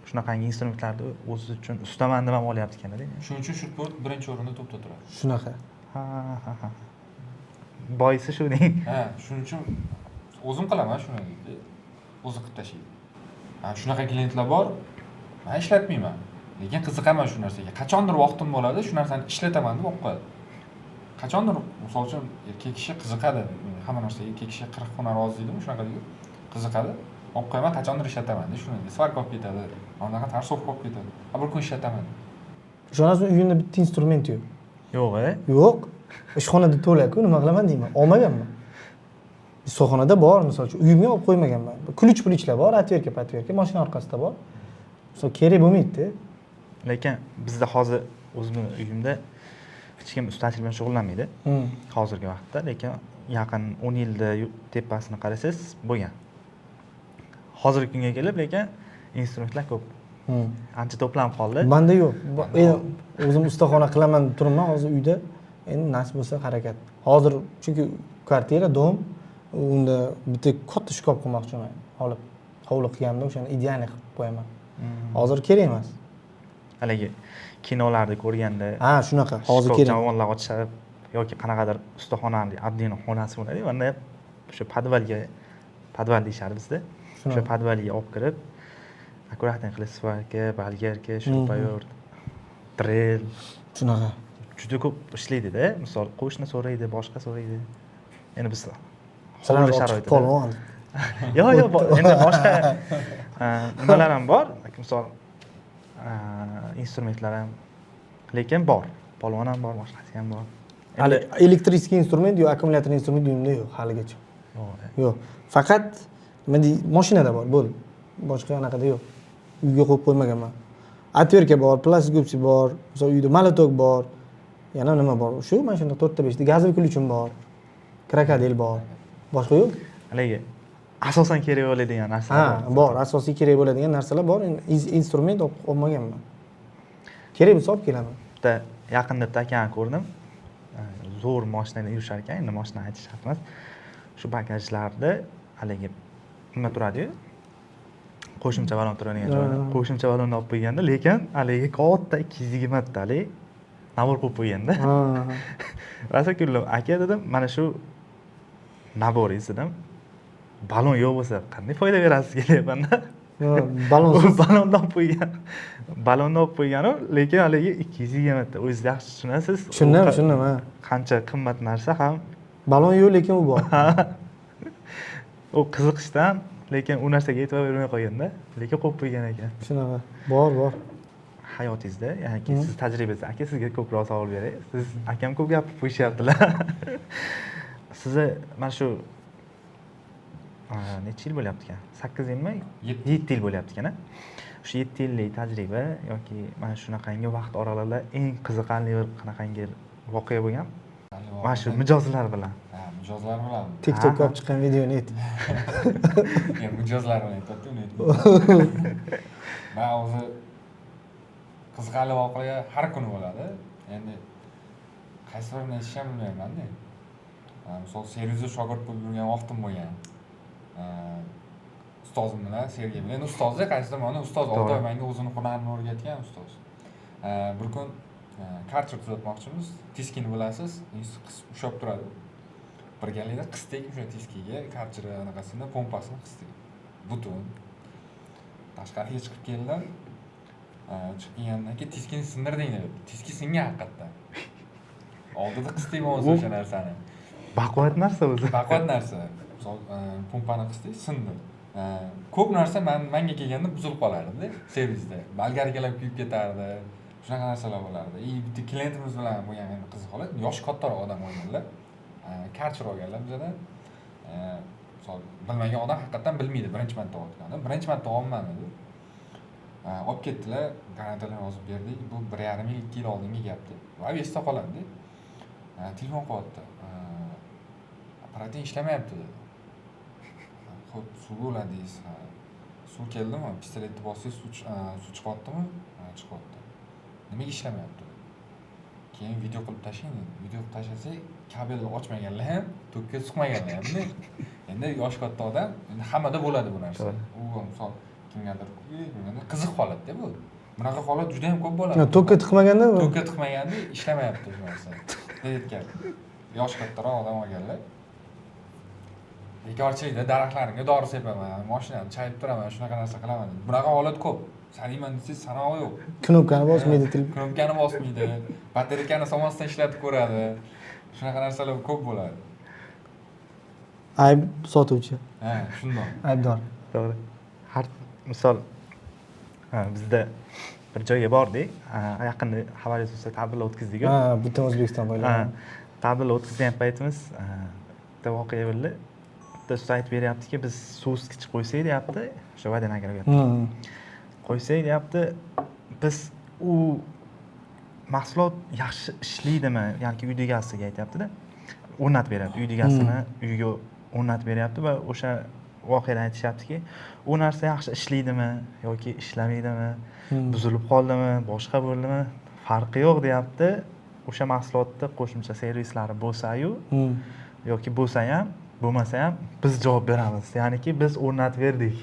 shunaqangi instrumentlarni o'zi uchun ustaman deb ham olyapti ekanda. Shuning uchun shurport birinchi o'rinda topda turadi. Shunaqa. Ha, ha, ha. Boisi shu deng. Ha, shuning uchun o'zim qilaman shuni deydi. O'zi qilib tashlaydi. Ha, shunaqa klientlar bor. Men ishlatmayman. Lekin qiziqaman shu narsaga. Qachondir vaqtim bo'ladi, shu narsani ishlataman deb olib qo'yadi. Qachondir, misol uchun, erkak kishi qiziqadi. Hamma narsaga erkak kishi 40 hunar oz deydimi, shunaqa deydi. Qiziqadi. Olib qo'yaman, qachondir ishlataman deydi. Shuni svarka olib ketadi. Unaqa tarsovka olib ketadi. Ha, bir kun ishlataman. Ishonasizmi, uyimda bitta instrument yo'q. Yo'q, Yo'q. Ishxonada to'la-ku, nima qilaman deyman. Olmaganman. Ustaxonada bor, misol uchun, uyimga olib qo'ymaganman. Ключ puluchlar bor, отвертка patverka mashina orqasida bor. Misol, kerak bo'lmaydida. Lekin bizda hozir o'zimni uyimda hech kim ustachilik bilan shug'ullanmaydi hozirgi vaqtda, lekin yaqin 10 yilda tepasini qarasangiz bo'lgan. Hozirgi kunga kelib lekin instrumentlar ko'p, ancha to'planib qoldi. Manda yo'q. Endi o'zim ustaxona qilaman deb turibman hozir uyda. Endi nasib bo'lsa, harakat. Hozir chunki kvartira, дом, unda bitta katta shkaf qilmoqchiman. Olib, hovli qilganimda o'shani идеальный qilib qo'yaman. Hozir kerak emas. Haligi kinolarda ko'rganda Ha, shunaqa. Hozir shkaf kerak. Javonlar ochishadi yoki qanaqadir ustaxonani отдельный xonasi bo'ladi. Manda o'sha подвал ga, подвал deyishadi bizda, o'sha Shunaqa. подвал ga olib kirib, аккуратно qilib, сварка, болгарка, шуруповёрт, дрель. Shunaqa. Juda ko'p ishlaydida. Misol, qo'shni so'raydi, boshqa so'raydi. Endi biz Sразу hovli olib chiqib sharoitida polvon. Yo'q, endi boshqa nimalar ham bor, misol, instrumentlar ham, lekin bor, polvon ham bor, boshqasi ham bor. Hali электрический instrument yo akkumulyator instrument uyimda yo'q haligacha. Yo'q. Yo'q. Faqat nima dey, mashinada bor, bo'ldi. Boshqa anaqada yo'q. Uyga qo'yib qo'ymaganman. Отвертка bor, плоскогубцы bor, misol, uyda молоток bor. Yana nima bor? Shu mana shunda to'rtta, beshta газовый ключ im bor. Крокодил bor. Boshqa yo'q. Haligi asosan kerak bo'ladigan narsalar. Ha, bor. Asosiy kerak bo'ladigan narsalar bor. Endi instrument olib olmaganman. Kerak bo'lsa, olib kelaman. Bitta yaqinda bitta akani ko'rdim. Zo'r mashinada yurishar ekan. Endi moshina aytish shart emas. Shu bagajlarda haligi nima turadiyu, qo'shimcha balon turadigan joyda qo'shimcha balonni olib qo'yganda, lekin haligi katta 220 talik набор qo'yib qo'yganda. Rosa kuldim. Aka, dedim, mana shu набор ingiz, dedim, balon yo'q bo'lsa, qanday foyda berasiz sizga, deyapmanda. Balonsiz. Balonni olib qo'ygan, balonni olib qo'yganu, lekin haligi 220 ta, o'zingiz yaxshi tushunasiz. Tushundim, tushundim, ha. Qancha qimmat narsa ham. Balon yo'q, lekin u bor. U qiziqishdan, lekin u narsaga e'tibor bermay qolganda, lekin qo'yib qo'ygan ekan. Shunaqa. Bor, bor. Hayotingizda, ya'ni siz tajribangizda, aka, sizga ko'proq savol beray, siz, akam ko'p gapirib qo'yishyaptilar. Sizni mana shu necha yil bo'lyapti ekan, 8 yilmi? 7. 7 yil bo'lyapti ekan, a? Shu 7 yillik tajriba yoki mana shunaqangi vaqt oralig'ida eng qiziqarli bir qanaqangi voqea bo'lgan mana shu mijozlar bilan? Ha, mijozlar bilan. TikTokka olib chiqqan videoni ayt. Ya, mijozlar bilan aytyapti, uni aytmayapti. Man o'zi qiziqarli voqea har kuni bo'ladi. Endi qaysi birini aytishni ham bilmaymanda. Misol, servisda shogird bo'lib yurgan vaqtim bo'lgan. Ustozim bilan, Sergey bilan. Endi ustozda qaysidir ma'noda ustoz, 6 oy menga o'zini hunarini o'rgatgan ustoz. Bir kun karcher tuzatmoqchimiz. Tiskini bilasiz, qisib ushlab turadi. Birgalikda qisdik o'sha tiskiga, karcher anaqasini, pompasini qisdik. Butun. Tashqariga chiqib keldim. Chiqib kelgandan keyin tiskini sindirding dedi. Tiski singan haqiqatdan. Oldida qisdik bo'lmasa o'sha narsani. Baquvvat narsa o'zi. Baquvvat narsa. Misol, pompani qisdik, sindi. Ko'p narsa manga kelganda buzilib qolardi servisda. Болгарка lar kuyib ketardi. Shunaqa narsalar bo'lardi. И bitta klientimiz bilan bo'lgan endi qiziq holat, yoshi kattaroq odam olganlar. Karcher olganlar bizadan. Misol, bilmagan odam haqiqatdan bilmaydi birinchi marta olayotganini. Birinchi marta olyapman dedi. Olib ketdilar, garantiyalarni yozib berdik. Bu 1,5 yil, 2 yil oldingi gapda. Va esda qoladi. Telefon qilyapti. Apparating ishlamayapti dedi. Xo'p, suvga uladingiz. Ha. Suv keldimi? Pistoletni bossangiz suv chiqyaptimi? Ha, chiqyapti. Nimaga ishlamayapti? Keyin video qilib tashlang dedi. Video qilib tashlasak, kabelni ochmaganlar ham, tokka suqmaganlar hamda. Endi yoshi katta odam, endi hammada bo'ladi bu narsa. To'g'ri. U misol kimgadir, kimgadir qiziq holatda bu. Bunaqa holat juda ham ko'p bo'ladi. Tokka tiqmaganda. Tokka tiqmaganda ishlamayapti shu narsa. Aytgan. Yoshi kattaroq odam olganlar. Bekorchilikda daraxtlarimga dori sepaman, mashinani chayib turaman, shunaqa narsa qilaman deydi. Bunaqa holat ko'p. Sanayman desangiz, sanog'i yo'q. Knopkani bosmaydi. Knopkani bosmaydi, batareykani solmasdan ishlatib ko'radi. Shunaqa narsalar ko'p bo'ladi. Ayb sotuvchi. Ha, shundoq. Aybdor. To'g'ri. Har misol, ha, bizda bir joyga bordik. Ha, yaqinda xabaringiz bo'lsa, tadbirlar o'tkazdik. Ha, butun O'zbekiston Ha, bo'ylab. tadbirlar o'tkazgan paytimiz, bitta voqea bo'ldi. Bitta usta aytib beryaptiki, biz suvsiz qo'ysak deyapti, o'sha водяной агрегат qo'ysak deyapti, biz u mahsulot yaxshi ishlaydimi, ya'ni uyni egasiga aytyaptida, o'rnatib beryapti, uyni egasini uyiga o'rnatib beryapti va o'sha voqeada aytishyaptiki, u narsa yaxshi ishlaydimi yoki ishlamaydimi, buzilib qoldimi, boshqa bo'ldimi, farqi yo'q deyapti, o'sha mahsulotni qo'shimcha servislari bo'lsayu yoki bo'lsa ham, bo'lmasa ham biz javob beramiz, ya'niki biz o'rnatib berdik.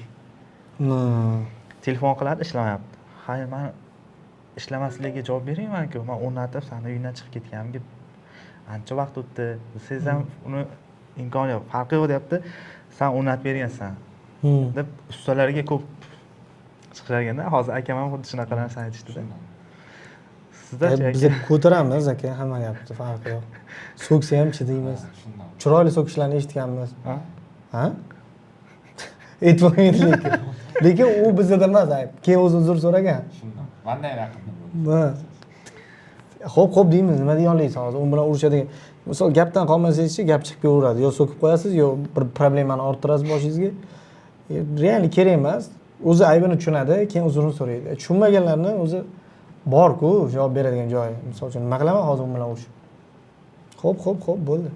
Telefon qiladi, ishlamayapti. Ha, man ishlamasligiga javob bermaymanku, man o'rnatib sani uyingdan chiqib ketganimga ancha vaqt o'tdi desangiz ham, uni imkoni yo'q, farqi yo'q deyapti, san o'rnatib bergansan deb ustalarga ko'p chiqarganda. Hozir akam ham xuddi shunaqa narsani aytishdida. Sizdachi, aka? Biz ko'taramiz, aka, hamma gapni, farqi yo'q, so'ksa ham chidaymiz. Shundan. Chiroyli so'kishlarni eshitganmiz. Ha? Ha, aytib lekin u bizada emas ayb, keyin o'zi uzr so'ragan. Shundan manda ham yaqinda bo'ldi. Ha. Xo'p, xo'p deymiz, nima deya olasiz hozir u bilan urushadigan. Misol, gapdan qolmasangizchi, gap chiqib kelaveradi, yo so'kib qo'yasiz, yo bir problemani orttirasiz boshingizga. Реально kerak emas. O'zi aybini tushunadi, keyin uzrini so'raydi. Tushunmaganlarni o'zi borku javob beradigan joyi. Misol uchun, nima qilaman hozir u bilan urushib? Xo'p, xo'p, xo'p, bo'ldi.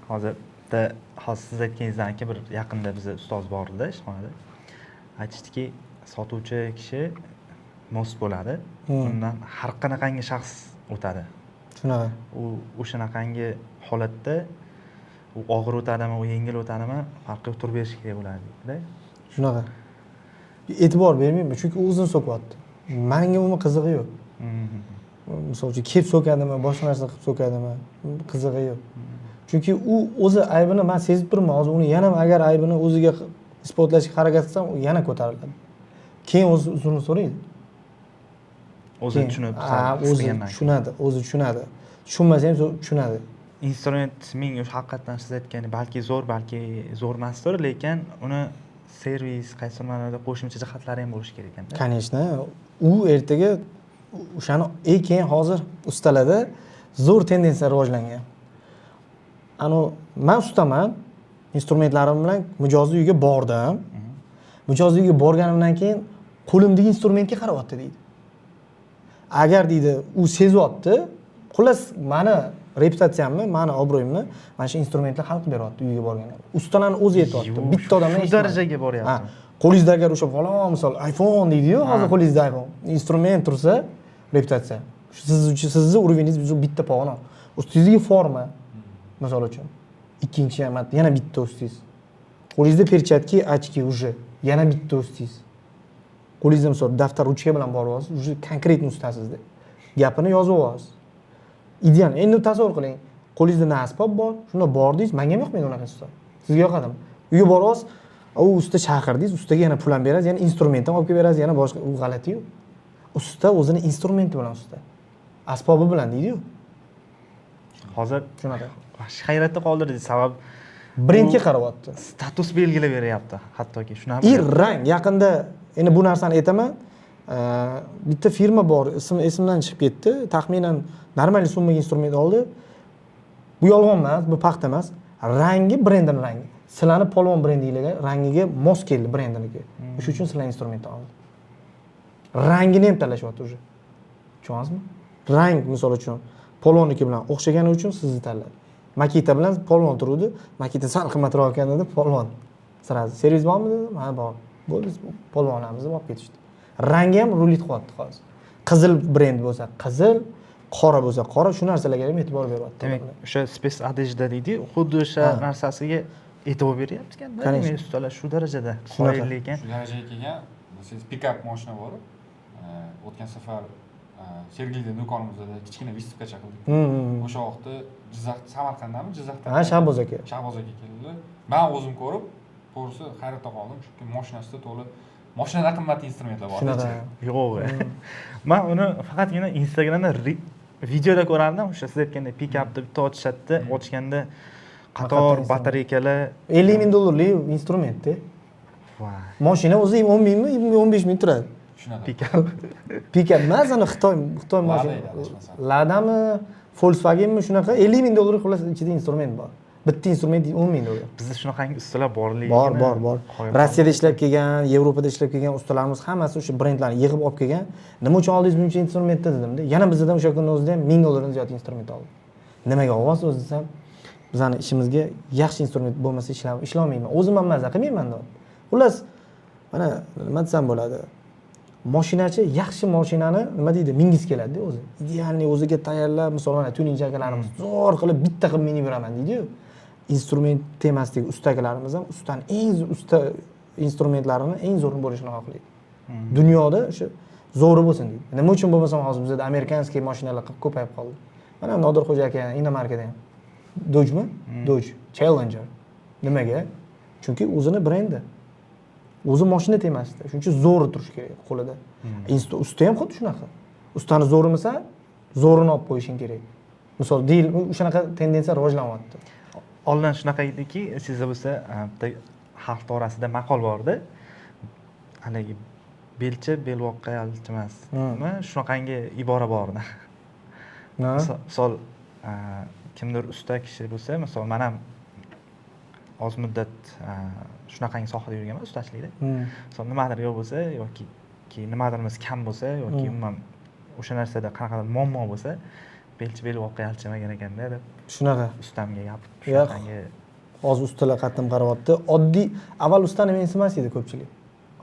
Hozir bitta, hozir siz aytganingizdan keyin, bir yaqinda bizni ustoz bor edi ishxonada, aytishdiki, sotuvchi kishi мост bo'ladi, undan har qanaqangi shaxs o'tadi. Shunaqa. U o'shanaqangi holatda u og'ir o'tadimi, u yengil o'tadimi, farqi yo'q, turib berish kerak bo'ladi deydida. Shunaqa, e'tibor bermayman, chunki u o'zini so'kyapti, manga umuman qizig'i yo'q. Misol uchun, kelib so'kadimi, boshqa narsa qilib so'kadimi, qizig'i yo'q, chunki u o'zi aybini man sezib turibman. Hozir uni yana agar aybini o'ziga isbotlashga harakat qilsam, u yana ko'tariladi, keyin o'zi uzrini so'raydi. O'zi Keyin, tushunib ha, o'zi qilgandan keyin. tushunadi, o'zi tushunadi, tushunmasa ham tushunadi. Instrument ming o'sha haqiqatdan siz aytgandek, balki zo'r, balki zo'r emasdir, lekin uni servis, qaysidir ma'noda qo'shimcha jihatlari ham bo'lishi kerak ekanda. Конечно, u ertaga o'shani и keyin hozir ustalarda zo'r tendensiya rivojlangan. Anavi man ustaman, instrumentlarim bilan mijozni uyiga bordim, mijozni uyiga borganimdan keyin qo'limdagi instrumentga qarayapti deydi. Agar deydi, u sezyapti, xullas, mani reputatsiyamni, mani obro'yimni mana shu instrumentlar hal qilib beryapti uyga borganda. Ustalarni o'zi aytyapti, bitta odamdan Shu eshitmadim. darajaga boryapti. Ha, qo'lingizda agar o'sha falon, misol, iPhone deydiyu hozir, qo'lingizda iPhone instrument tursa, reputatsiya. Shu siz uchun, sizni уровень ingiz bitta pog'ona, ustingizga forma, misol uchun, ikkinchi marta yana bitta ustingiz, qo'lingizda перчатки, очки, уже yana bitta ustingiz, qo'lingizda, misol, daftar, ruchka bilan boryapsiz, уже конкретный ustasizda, gapini yozib olasiz, ideal. Endi tasavvur qiling, qo'lingizda na asbob bor, shunda bordingiz, manga ham yoqmaydi unaqa usta, sizga yoqadimi? Uyga boryapsiz, u usta chaqirdingiz, ustaga yana pul ham berasiz, yana instrument ham olib kelib berasiz, yana boshqa, u g'alatiyu. Usta o'zini instrumenti bilan usta, asbobi bilan deydiyu. Hozir Shunaqa. hayratda qoldirdi, sabab Brendga qarayapti. Status belgilab beryapti hattoki, shunaqa. И rang. Yaqinda, endi bu narsani aytaman, bitta firma bor, ismi esimdan chiqib ketdi, taxminan нормальный summaga instrument oldi. Bu yolg'on emas, bu paxta emas, rangi brendini rangi, sizlarni Polvon brendinglarga rangiga mos keldi brendiniki, o'sha uchun sizlar instrumentni oldi. Rangini ham tanlashyapti уже, tushunyapsizmi? Rang, misol uchun, Polvonniki bilan o'xshagani uchun sizni tanladi. Makita bilan Polvon turuvdi, Makita sal qimmatroq ekan dedi, Polvon сразу. Servis bormi dedim, ha, bor, bo'ldi, Polvon olamiz deb olib ketishdi. Rangi ham рулить qilyapti hozir, qizil brend bo'lsa qizil, qora bo'lsa qora, shu narsalarga ham e'tibor beryapti. Demak, o'sha спецодежда deydiyu, xuddi o'sha Ha. narsasiga e'tibor beryapti ekanda. Конечно. Demak, ustalar shu darajada Shunaqa. qoyilli ekan. Shu darajaga kelgan, desangiz, pikap moshina bor. O'tgan safar Sergelida do'konimizda kichkina выставка qildik. O'sha vaqtda Jizzax, Samarqanddami, Jizzaxdan? Ha, Shahboz aka. Shahboz aka keldilar. Man o'zim ko'rib, to'g'risi, hayratda qoldim, chunki moshinasida to'la, moshinadan qimmat instrumentlar bor. Shunaqa. Yo'q, man uni faqatgina Instagramda videoda ko'rardim, o'sha siz aytgandek pikapni bitta ochishadida, ochganda qator Haqiqatdan. Batareykalar. 50 ming dollarlik instrumentda. Voy. Moshina o'zi 10 mingmi, 15 ming turadi. Shunaqa. Pikap. Pikap emas, ana Xitoy Lada mashina. edi, adashmasam. Ladami, Volkswagenmi, shunaqa, 50 ming dollar, xullas, ichida instrument bor. Bitta instrument 10 000 dollar. Bizda shunaqangi ustalar borligini Bor, bor, bor. qoyil. Rossiyada ishlab kelgan, Yevropada ishlab kelgan ustalarimiz hammasi o'sha brendlarni yig'ib olib kelgan. Nima uchun oldingiz buncha instrumentni dedimda. Yana bizdan o'sha kunni o'zida ham 1000 dollardan ziyod instrument oldi. Nimaga olyapsiz o'zi desam, bizani ishimizga yaxshi instrument bo'lmasa ishlolmayman, o'zim ham maza qilmayman deyapti. Xullas, mana nima desam bo'ladi, moshinachi yaxshi moshinani, nima deydi, mingisi keladida o'zi, идеальный o'ziga tayyorlab. Misol, mana tuning akalarimiz zo'r qilib bitta qilib minib yuraman deydiyu. Instrument temasidagi usta akalarimiz ham ustani eng usta instrumentlarini eng zo'rini bo'lishini xohlaydi, dunyoda o'sha zo'ri bo'lsin deydi. Nima uchun bo'lmasam hozir bizada американский mashinalar ko'payib qoldi. Mana Nodirxo'ja aka иномарка da ham Dodgemi, Dodge Challenger. Nimaga? Chunki o'zini brendi, o'zi moshina temasida, shuning uchun zo'ri turishi kerak qo'lida. Usta ham xuddi shunaqa, ustani zo'rimisan, zo'rini olib qo'yishing kerak. Misol deyil, o'shanaqa tendensiya rivojlanyapti. Oldin shunaqa ediki, esingizda bo'lsa, bitta xalq orasida maqol bor edi, haligi belchi belboqqa yalchimas shunaqangi ibora bor edi. Ha? Misol, kimdir usta kishi bo'lsa, misol man ham oz muddat shunaqangi sohada yurganman, ustachilikda. Misol nimadir yo'q bo'lsa yoki nimadirimiz kam bo'lsa yoki umuman o'sha narsada qanaqadir muammo bo'lsa, belchi belboqqa yalchimagan ekanda deb Shunaqa. ustamga gapirib Yo'q. shunaqangi. Hozir ustalar qattiq qarayapti. Oddiy, avval ustani mensimas edi ko'pchilik,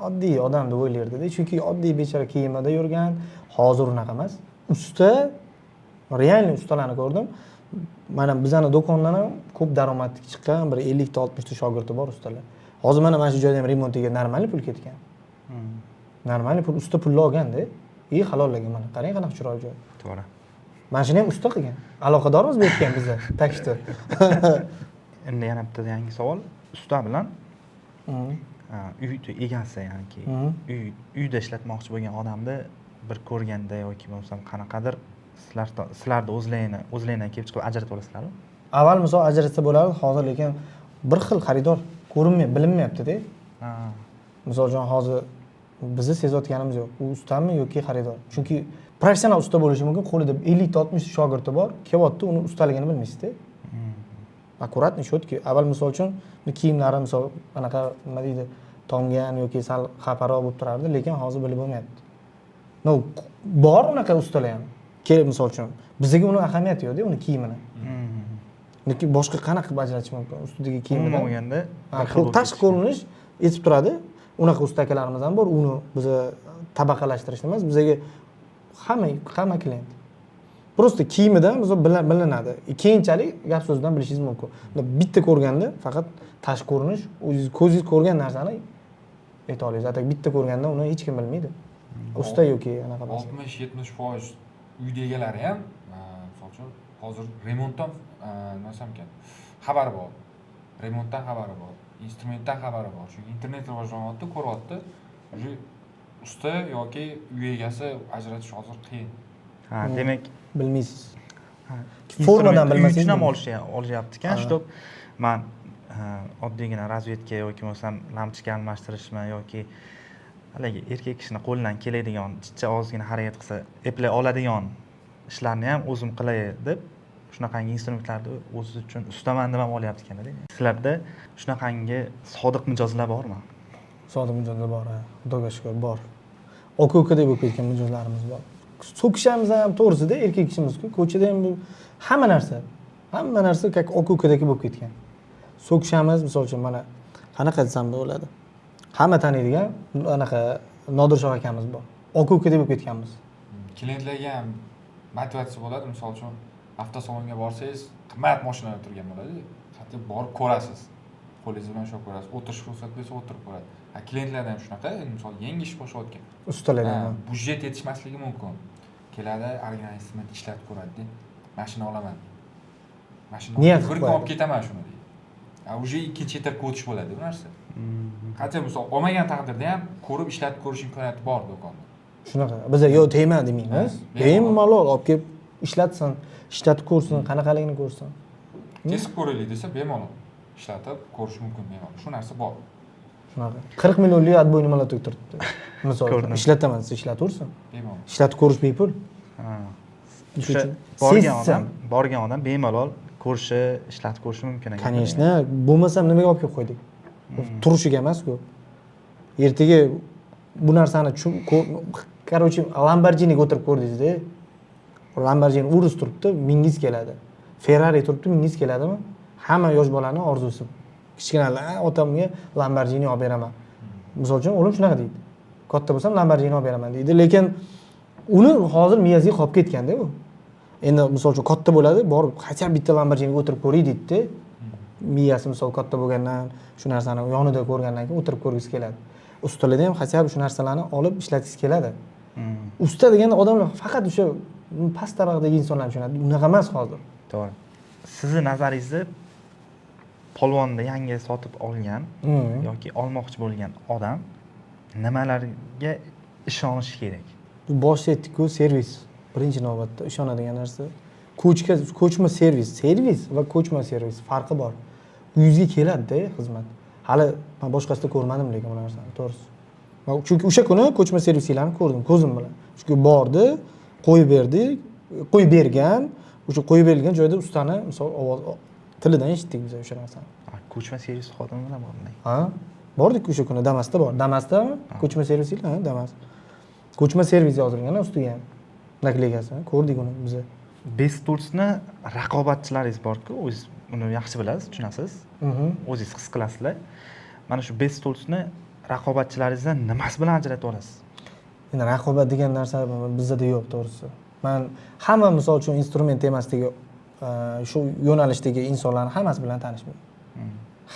oddiy odam deb o'ylardida, chunki oddiy bechora kiyimida yurgan. Hozir unaqa emas, usta, реальный ustalarni ko'rdim. Mana bizani do'kondan ham ko'p daromad chiqqan, bir 50 ta, 60 ta shogirdi bor ustalar. Hozir mana shu joyda ham remontiga нормальный pul ketgan. Нормальный pul, usta pulni olganda и halollagan. Mana qarang, qanaqa chiroyli joy. To'g'ri. Mana shuni ham usta qilgan, aloqadormiz bu yerga ham biza, так что. Endi yana bitta yangi savol: usta bilan uy egasi, ya'niki uyda ishlatmoqchi bo'lgan odamni bir ko'rganda yoki bo'lmasam qanaqadir sizlarni o'zlaringdan kelib chiqib ajratib olasizlarmi? Avval misol ajratsa bo'lardi, hozir lekin bir xil xaridor ko'rinmay, bilinmayaptida. Misol uchun, hozir bizni sezayotganimiz yo'q, u ustami yoki xaridor, chunki professional usta bo'lishi mumkin, qo'lida 50 ta, 60 ta shogirdi bor, kelyapti, uni ustaligini bilmaysizda. Аккуратный, четкий. Avval misol uchun kiyimlari, misol, anaqa, nima deydi, tomgan yoki sal xafaroq bo'lib turardi, lekin hozir bilib bo'lmayapti. Но bor unaqa ustalar ham kelib, misol uchun, bizga uni ahamiyati yo'qda, uni kiyimini. Lekin boshqa qanaqa qilib ajratish mumkin ustidagi Umuman kiyimidan? olganda Ha, bir xil bo'lib tashqi ketishi. ko'rinish yetib turadi. Unaqa usta akalarimiz ham bor, uni biza tabaqalashtirish emas, bizaga hamma klient. Просто kiyimidan biz bilinadi, keyinchalik gap so'zidan bilishingiz mumkin. Bitta ko'rganda faqat tashqi ko'rinish, o'zingiz ko'zingiz ko'rgan narsani ayta olasiz, а так bitta ko'rganda uni hech kim bilmaydi, usta yoki anaqa emas. 60-70% uyda egalari ham misol uchun hozir remontdan, nima desam ekan, xabari bor, remontdan xabari bor, instrumentdan xabari bor, chunki internet rivojlanyapti, ko'ryapti. Уже usta yoki uy egasi ajratish hozir qiyin. Ha, demak, Bilmaysiz. Ha, Formadan instrument uy bilmasangiz uchun ham bo'lmaydi. Olishyapti ekan, чтоб man oddiygina razvedka yoki bo'lmasam lampochka almashtirishmi yoki haligi erkak kishini qo'lidan keladigan, chicha ozgina harakat qilsa eplay oladigan ishlarni ham o'zim qilay deb shunaqangi instrumentlarni o'zi uchun ustaman deb ham olyapti ekanda. Sizlarda shunaqangi sodiq mijozlar bormi? Sodiq mijozlar bor, ha, xudoga shukur, bor. Aka ukadek bo'lib ketgan mijozlarimiz bor. So'kishamiz ham, to'g'risida, erkak kishimizku, ko'chada ham bu hamma narsa как aka ukadek bo'lib ketgan. So'kishamiz, misol uchun, mana qanaqa desam bo'ladi, hamma taniydigan anaqa Nodirshoh akamiz bor, aka ukadek bo'lib ketganmiz. Klientlarga ham motivatsiya bo'ladi. Misol uchun, avtosalonga borsangiz, qimmat mashinalar turgan bo'ladi, hatto borib ko'rasiz, qo'lingiz bilan ushlab ko'rasiz, o'tirish ruxsat bersa, o'tirib ko'radi. A klientlarda ham shunaqa. Endi misol yangi ish boshlayotgan Ustalar ha, ham. Byudjet yetishmasligi mumkin, keladi, original instrument ishlatib ko'radida, mashina olaman, mashina Niyat bir qilib kun olib qo'yadi. ketaman shuni deydi. A уже ikkinchi etapga o'tish bo'ladi bu narsa. Qancha misol olmagan taqdirda ham ko'rib, ishlatib ko'rish imkoniyati bor do'konda. Shunaqa, biza yo'q, tegma demaymiz. Ha, bemalol olib kelib ishlatsin, ishlatib ko'rsin, qanaqaligini ko'rsin. Kesib ko'raylik desa, bemalol ishlatib ko'rish mumkin, bemalol shu narsa bor. Shunaqa, 40 millionlik отбойный молоток turibdi, misol uchun. Ko'rdim. Ishlataman desa, ishlataversin. Bemalol. Ishlatib ko'rish bepul. Ha. Shuning O'sha uchun borgan sezsin. odam, borgan odam bemalol Ko'rishi, ishlatib ko'rishi mumkin ekan. Конечно, bo'lmasam nimaga olib kelib qo'ydik? Turishiga emas-ku. Ertaga bu narsani, короче, Lamborghiniga o'tirib ko'rdingizda, Lamborghini Urus turibdi, mingiz keladi. Ferrari turibdi, mingiz keladimi? Hamma yosh bolani orzusi. Kichkinalar: "Otamga Lamborghini olib beraman." Misol uchun, o'g'lim shunaqa deydi: "Katta bo'lsam, Lamborghini olib beraman", deydi. Lekin uni hozir miyasiga qolib ketganda u. Endi, misol uchun, katta bo'ladi, borib хотя бы bitta Lamborghiniga o'tirib ko'ray deydida. Miyasi, misol, katta bo'lgandan, shu narsani yonida ko'rgandan keyin o'tirib ko'rgisi keladi. Ustalarda ham хотя бы shu narsalarni olib ishlatgisi keladi. Usta deganda odamlar faqat o'sha past tabaqadagi insonlarni tushunadi. Unaqa emas hozir. To'g'ri. Sizni nazaringizda polvonni yangi sotib olgan yoki olmoqchi bo'lgan odam nimalarga ishonishi kerak? Bu boshida aytdikku, servis birinchi navbatda ishonadigan narsa. Ko'chka, ko'chma servis, servis va ko'chma servis farqi bor. Yuzga keladida xizmat. Hali man boshqasida ko'rmadim lekin bu narsani, to'g'risi. Man chunki o'sha kuni ko'chma servislarni ko'rdim ko'zim bilan. Chunki bordi, qo'yib berdi, qo'yib bergan, o'sha qo'yib berilgan joyda ustani, misol, ovoz tilidan eshitdik biz o'sha narsani. Ha, ko'chma servis xodimi bilan bordik. Ha, bordik o'sha kuni. Damasda bor, Damasdami ko'chma servislar? Ha, Damas, ko'chma servis yozilgan ustiga ham наклейка si. Ko'rdik uni biza. Best Toolsni raqobatchilaringiz borku, o'zingiz uni yaxshi bilasiz, tushunasiz, o'zingiz his qilasizlar. Mana shu Best Toolsni raqobatchilaringizdan nimasi bilan ajratib olasiz? Endi raqobat degan narsa bizada yo'q, to'g'risi. Man hamma, misol uchun, instrument temasidagi, shu yo'nalishdagi insonlarni hammasi bilan tanishman,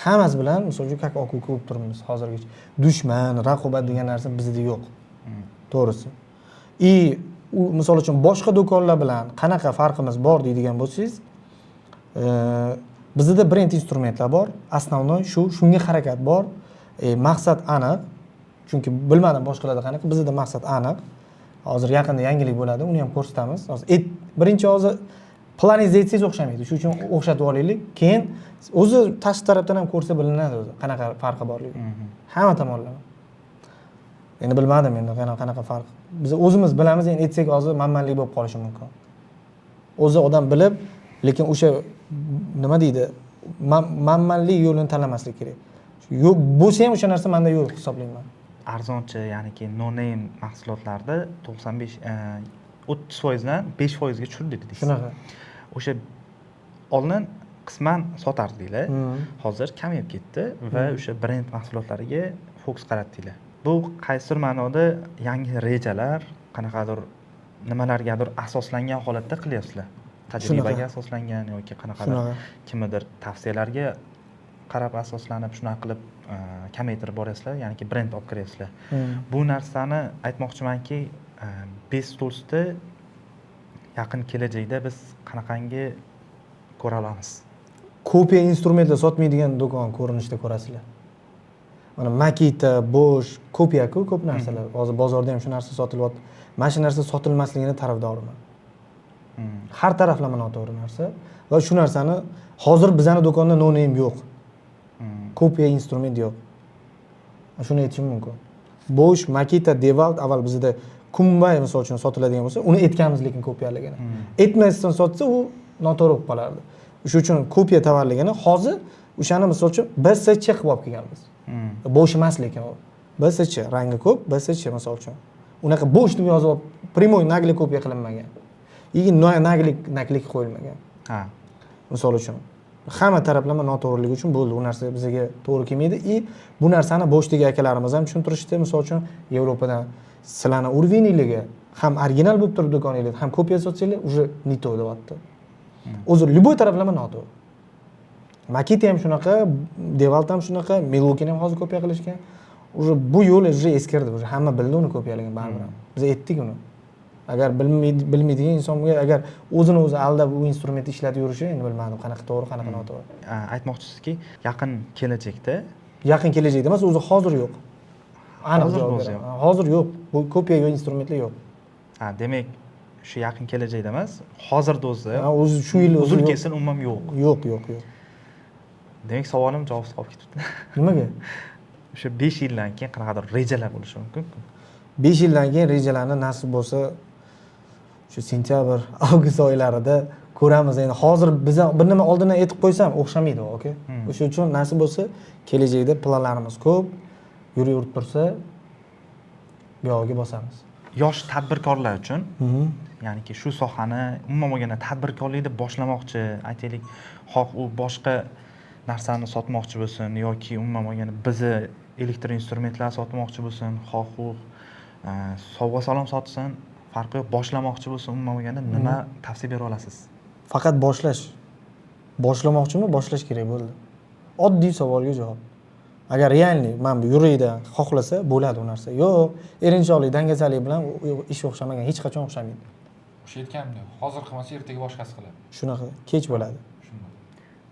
hammasi bilan, misol uchun, как aka uka bo'lib turibmiz hozirgacha. Dushman, raqobat degan narsa bizda yo'q, to'g'risi. И u, misol uchun, boshqa do'konlar bilan qanaqa farqimiz bor deydigan bo'lsangiz, bizda brend instrumentlar bor, основной shu, shunga harakat bor. Maqsad aniq, chunki bilmadim boshqalarda qanaqa, bizda maqsad aniq. Hozir yaqinda yangilik bo'ladi, uni ham ko'rsatamiz. Hozir birinchi hozir planingizni aytsangiz o'xshamaydi, shuning uchun o'xshatib olaylik, keyin o'zi tashqi tarafdan ham ko'rsa bilinadi o'zi qanaqa farqi borligi hamma tomonlama. Endi bilmadim, endi qanaqa farq, biz o'zimiz bilamiz. Endi aytsak, hozir manmanlik bo'lib qolishi mumkin. O'zi odam bilib, lekin o'sha nima deydi, manmanlik yo'lini tanlamaslik kerak. Yo'q bo'lsa ham, o'sha narsa manda yo'q hisoblayman. Arzonchi, ya'niki no name mahsulotlarda 95, 30%dan 5%ga tushirdi dedingiz. Shunaqa. O'sha oldin qisman sotardinglar, hozir kamayib ketdi va o'sha brend mahsulotlariga fokus qaratdinglar. Bu qaysidir ma'noda yangi rejalar, qanaqadir nimalargadir asoslangan holatda qilyapsizlar, tajribaga asoslangan yoki qanaqadir kimnidir tavsiyalarga qarab asoslanib, shunaqa qilib kamaytirib boryapsizlar, ya'niki brend olib kiryapsizlar. Bu narsani aytmoqchimanki, Best Toolsni yaqin kelajakda biz qanaqangi ko'ra olamiz? Kopiya instrumentlar sotmaydigan do'kon ko'rinishida ko'rasizlar. Mana Makita, Bosch kopiyaku ko'p narsalar. Hozir bozorda ham shu narsa sotilyapti. Mana shu narsa sotilmasligini tarafdoriman. Har taraflama noto'g'ri narsa va shu narsani hozir bizani do'konda no name yo'q, kopiya instrument yo'q, shuni aytishim mumkin. Bosch, Makita, Dewalt avval bizda Kumbay, misol uchun, sotiladigan bo'lsa, uni aytganmiz, lekin kopiyaligini aytmasdan sotsa, u noto'g'ri bo'lib qolardi. Shuning uchun kopiya tovarligini hozir o'shani, misol uchun, BSC qilib olib kelganmiz. Bosch emas, lekin u BSC, rangi ko'p BSC. Misol uchun, unaqa Bosch deb yozib olib, прямой наглый kopiya qilinmagan и наглый наклейка qo'yilmagan. Misol uchun, hamma taraflama noto'g'riligi uchun bo'ldi, u narsa bizga to'g'ri kelmaydi. И bu narsani Boschdagi akalarimiz ham tushuntirishdi. Misol uchun, Yevropadan sizlarni уровень ingligi ham original bo'lib turib do'koninglarda ham kopiya sotsanglar, уже не то deyapti. O'zi любой taraflama noto'g'ri. Makita ham shunaqa, Dewalt ham shunaqa, Milwaukee ham hozir kopiya qilishgan. Уже bu yo'l уже eskirdi, уже hamma bildi uni kopiyaligini baribir ham. Biz aytdik uni. Agar bilmaydigan insonga, agar o'zini o'zi aldab u instrumentni ishlatib yurishi, endi bilmadim qanaqa to'g'ri, qanaqa noto'g'ri. Aytmoqchisizki, yaqin kelajakda Yaqin kelajakda emas, o'zi hozir yo'q, aniq Hozir javob o'zi beraman. yo'q. Hozir yo'q, bu kopiya instrumentlar yo'q. Ha, demak, shu yaqin kelajakda emas, hozirda o'zi Ha, o'zi shu yil o'zi uzil yo'q. kesil umuman yo'q. Yo'q, yo'q, yo'q. Demak, savolim javobsiz qolib ketibdi. Nimaga? O'sha 5 yildan keyin qanaqadir rejalar bo'lishi mumkin-ku. 5 yildan keyin rejalarni, nasib bo'lsa, shu sentyabr, avgust oylarida Ko'ramiz endi. Hozir biza bir nima oldindan aytib qo'ysam, o'xshamaydi, aka. O'sha uchun nasib bo'lsa, kelajakda planlarimiz ko'p, yuraverib tursa, buyog'iga bosamiz. Yosh tadbirkorlar uchun, ya'niki shu sohani, umuman olganda tadbirkorlikni boshlamoqchi, aytaylik, xoh u boshqa narsani sotmoqchi bo'lsin yoki umuman olganda bizni elektr instrumentlar sotmoqchi bo'lsin, xoh u sovg'a salom sotsin, farqi yo'q, boshlamoqchi bo'lsin, umuman olganda nima tavsiya bera olasiz? Faqat boshlash. Boshlamoqchimi, boshlash kerak, bo'ldi. Oddiy savolga javob. Agar реальный mana bu yurakdan xohlasa, bo'ladi u narsa. Yo'q, erinchoqlik, dangasalik bilan ish o'xshamagan, hech qachon o'xshamaydi. O'sha aytganimdek, hozir qilmasa, ertaga boshqasi qiladi. Shunaqa kech bo'ladi. Shunday.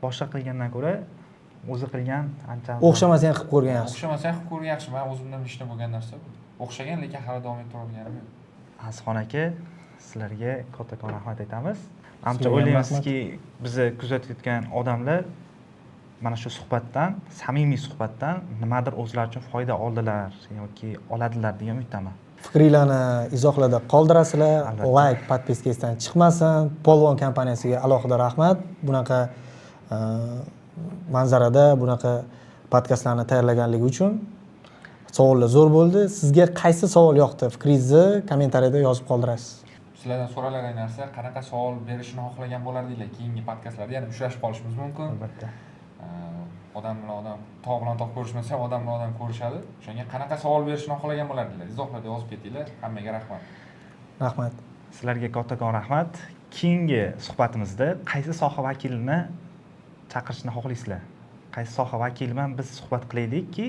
Boshqa qilgandan ko'ra o'zi qilgan ancha O'xshamasa ham qilib ko'rgan yaxshi. O'xshamasa ham qilib ko'rgan yaxshi. Man o'zimdan ishda bo'lgan narsa bu. O'xshagan, lekin hali davom ettira olganim yo'q. Azizxon aka, sizlarga kattakon rahmat aytamiz. Ancha Sizlarga ham o'ylaymizki, bizni kuzatayotgan odamlar mana shu suhbatdan, samimiy suhbatdan nimadir o'zlari uchun foyda oldilar yoki oladilar degan umiddaman. Fikringlarni izohlarda qoldirasizlar. Albatta. Layk, подписка esdan chiqmasin. Polvon kompaniyasiga alohida rahmat, bunaqa manzarada bunaqa podkastlarni tayyorlaganligi uchun. Savollar zo'r bo'ldi. Sizga qaysi savol yoqdi, fikringizni kommentariyada yozib qoldirasiz. Sizlardan so'raladigan narsa: qanaqa savol berishini xohlagan bo'lardinglar keyingi podkastlarda? Yana uchrashib qolishimiz mumkin. Albatta. Odam bilan odam, tog' bilan tog' ko'rishmasa ham, odam bilan odam ko'rishadi. O'shanga qanaqa savol berishini xohlagan bo'lardinglar, izohlarda yozib ketinglar. Hammaga rahmat. Rahmat. Sizlarga kattakon rahmat. Keyingi suhbatimizda qaysi soha vakilini chaqirishni xohlaysizlar, qaysi soha vakili bilan biz suhbat qilaylikki,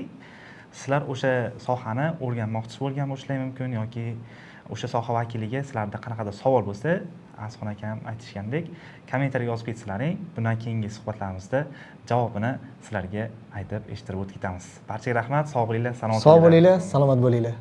sizlar o'sha sohani o'rganmoqchi bo'lgan bo'lishlari mumkin yoki o'sha soha vakiliga sizlarda qanaqadir savol bo'lsa, Azizxon akam aytishgandek, kommentariyga yozib ketsalaring, bundan keyingi suhbatlarimizda javobini sizlarga aytib, eshittirib o'tib ketamiz. Barchaga rahmat, sog' bo'linglar, salomat. Sog' bo'linglar, salomat bo'linglar.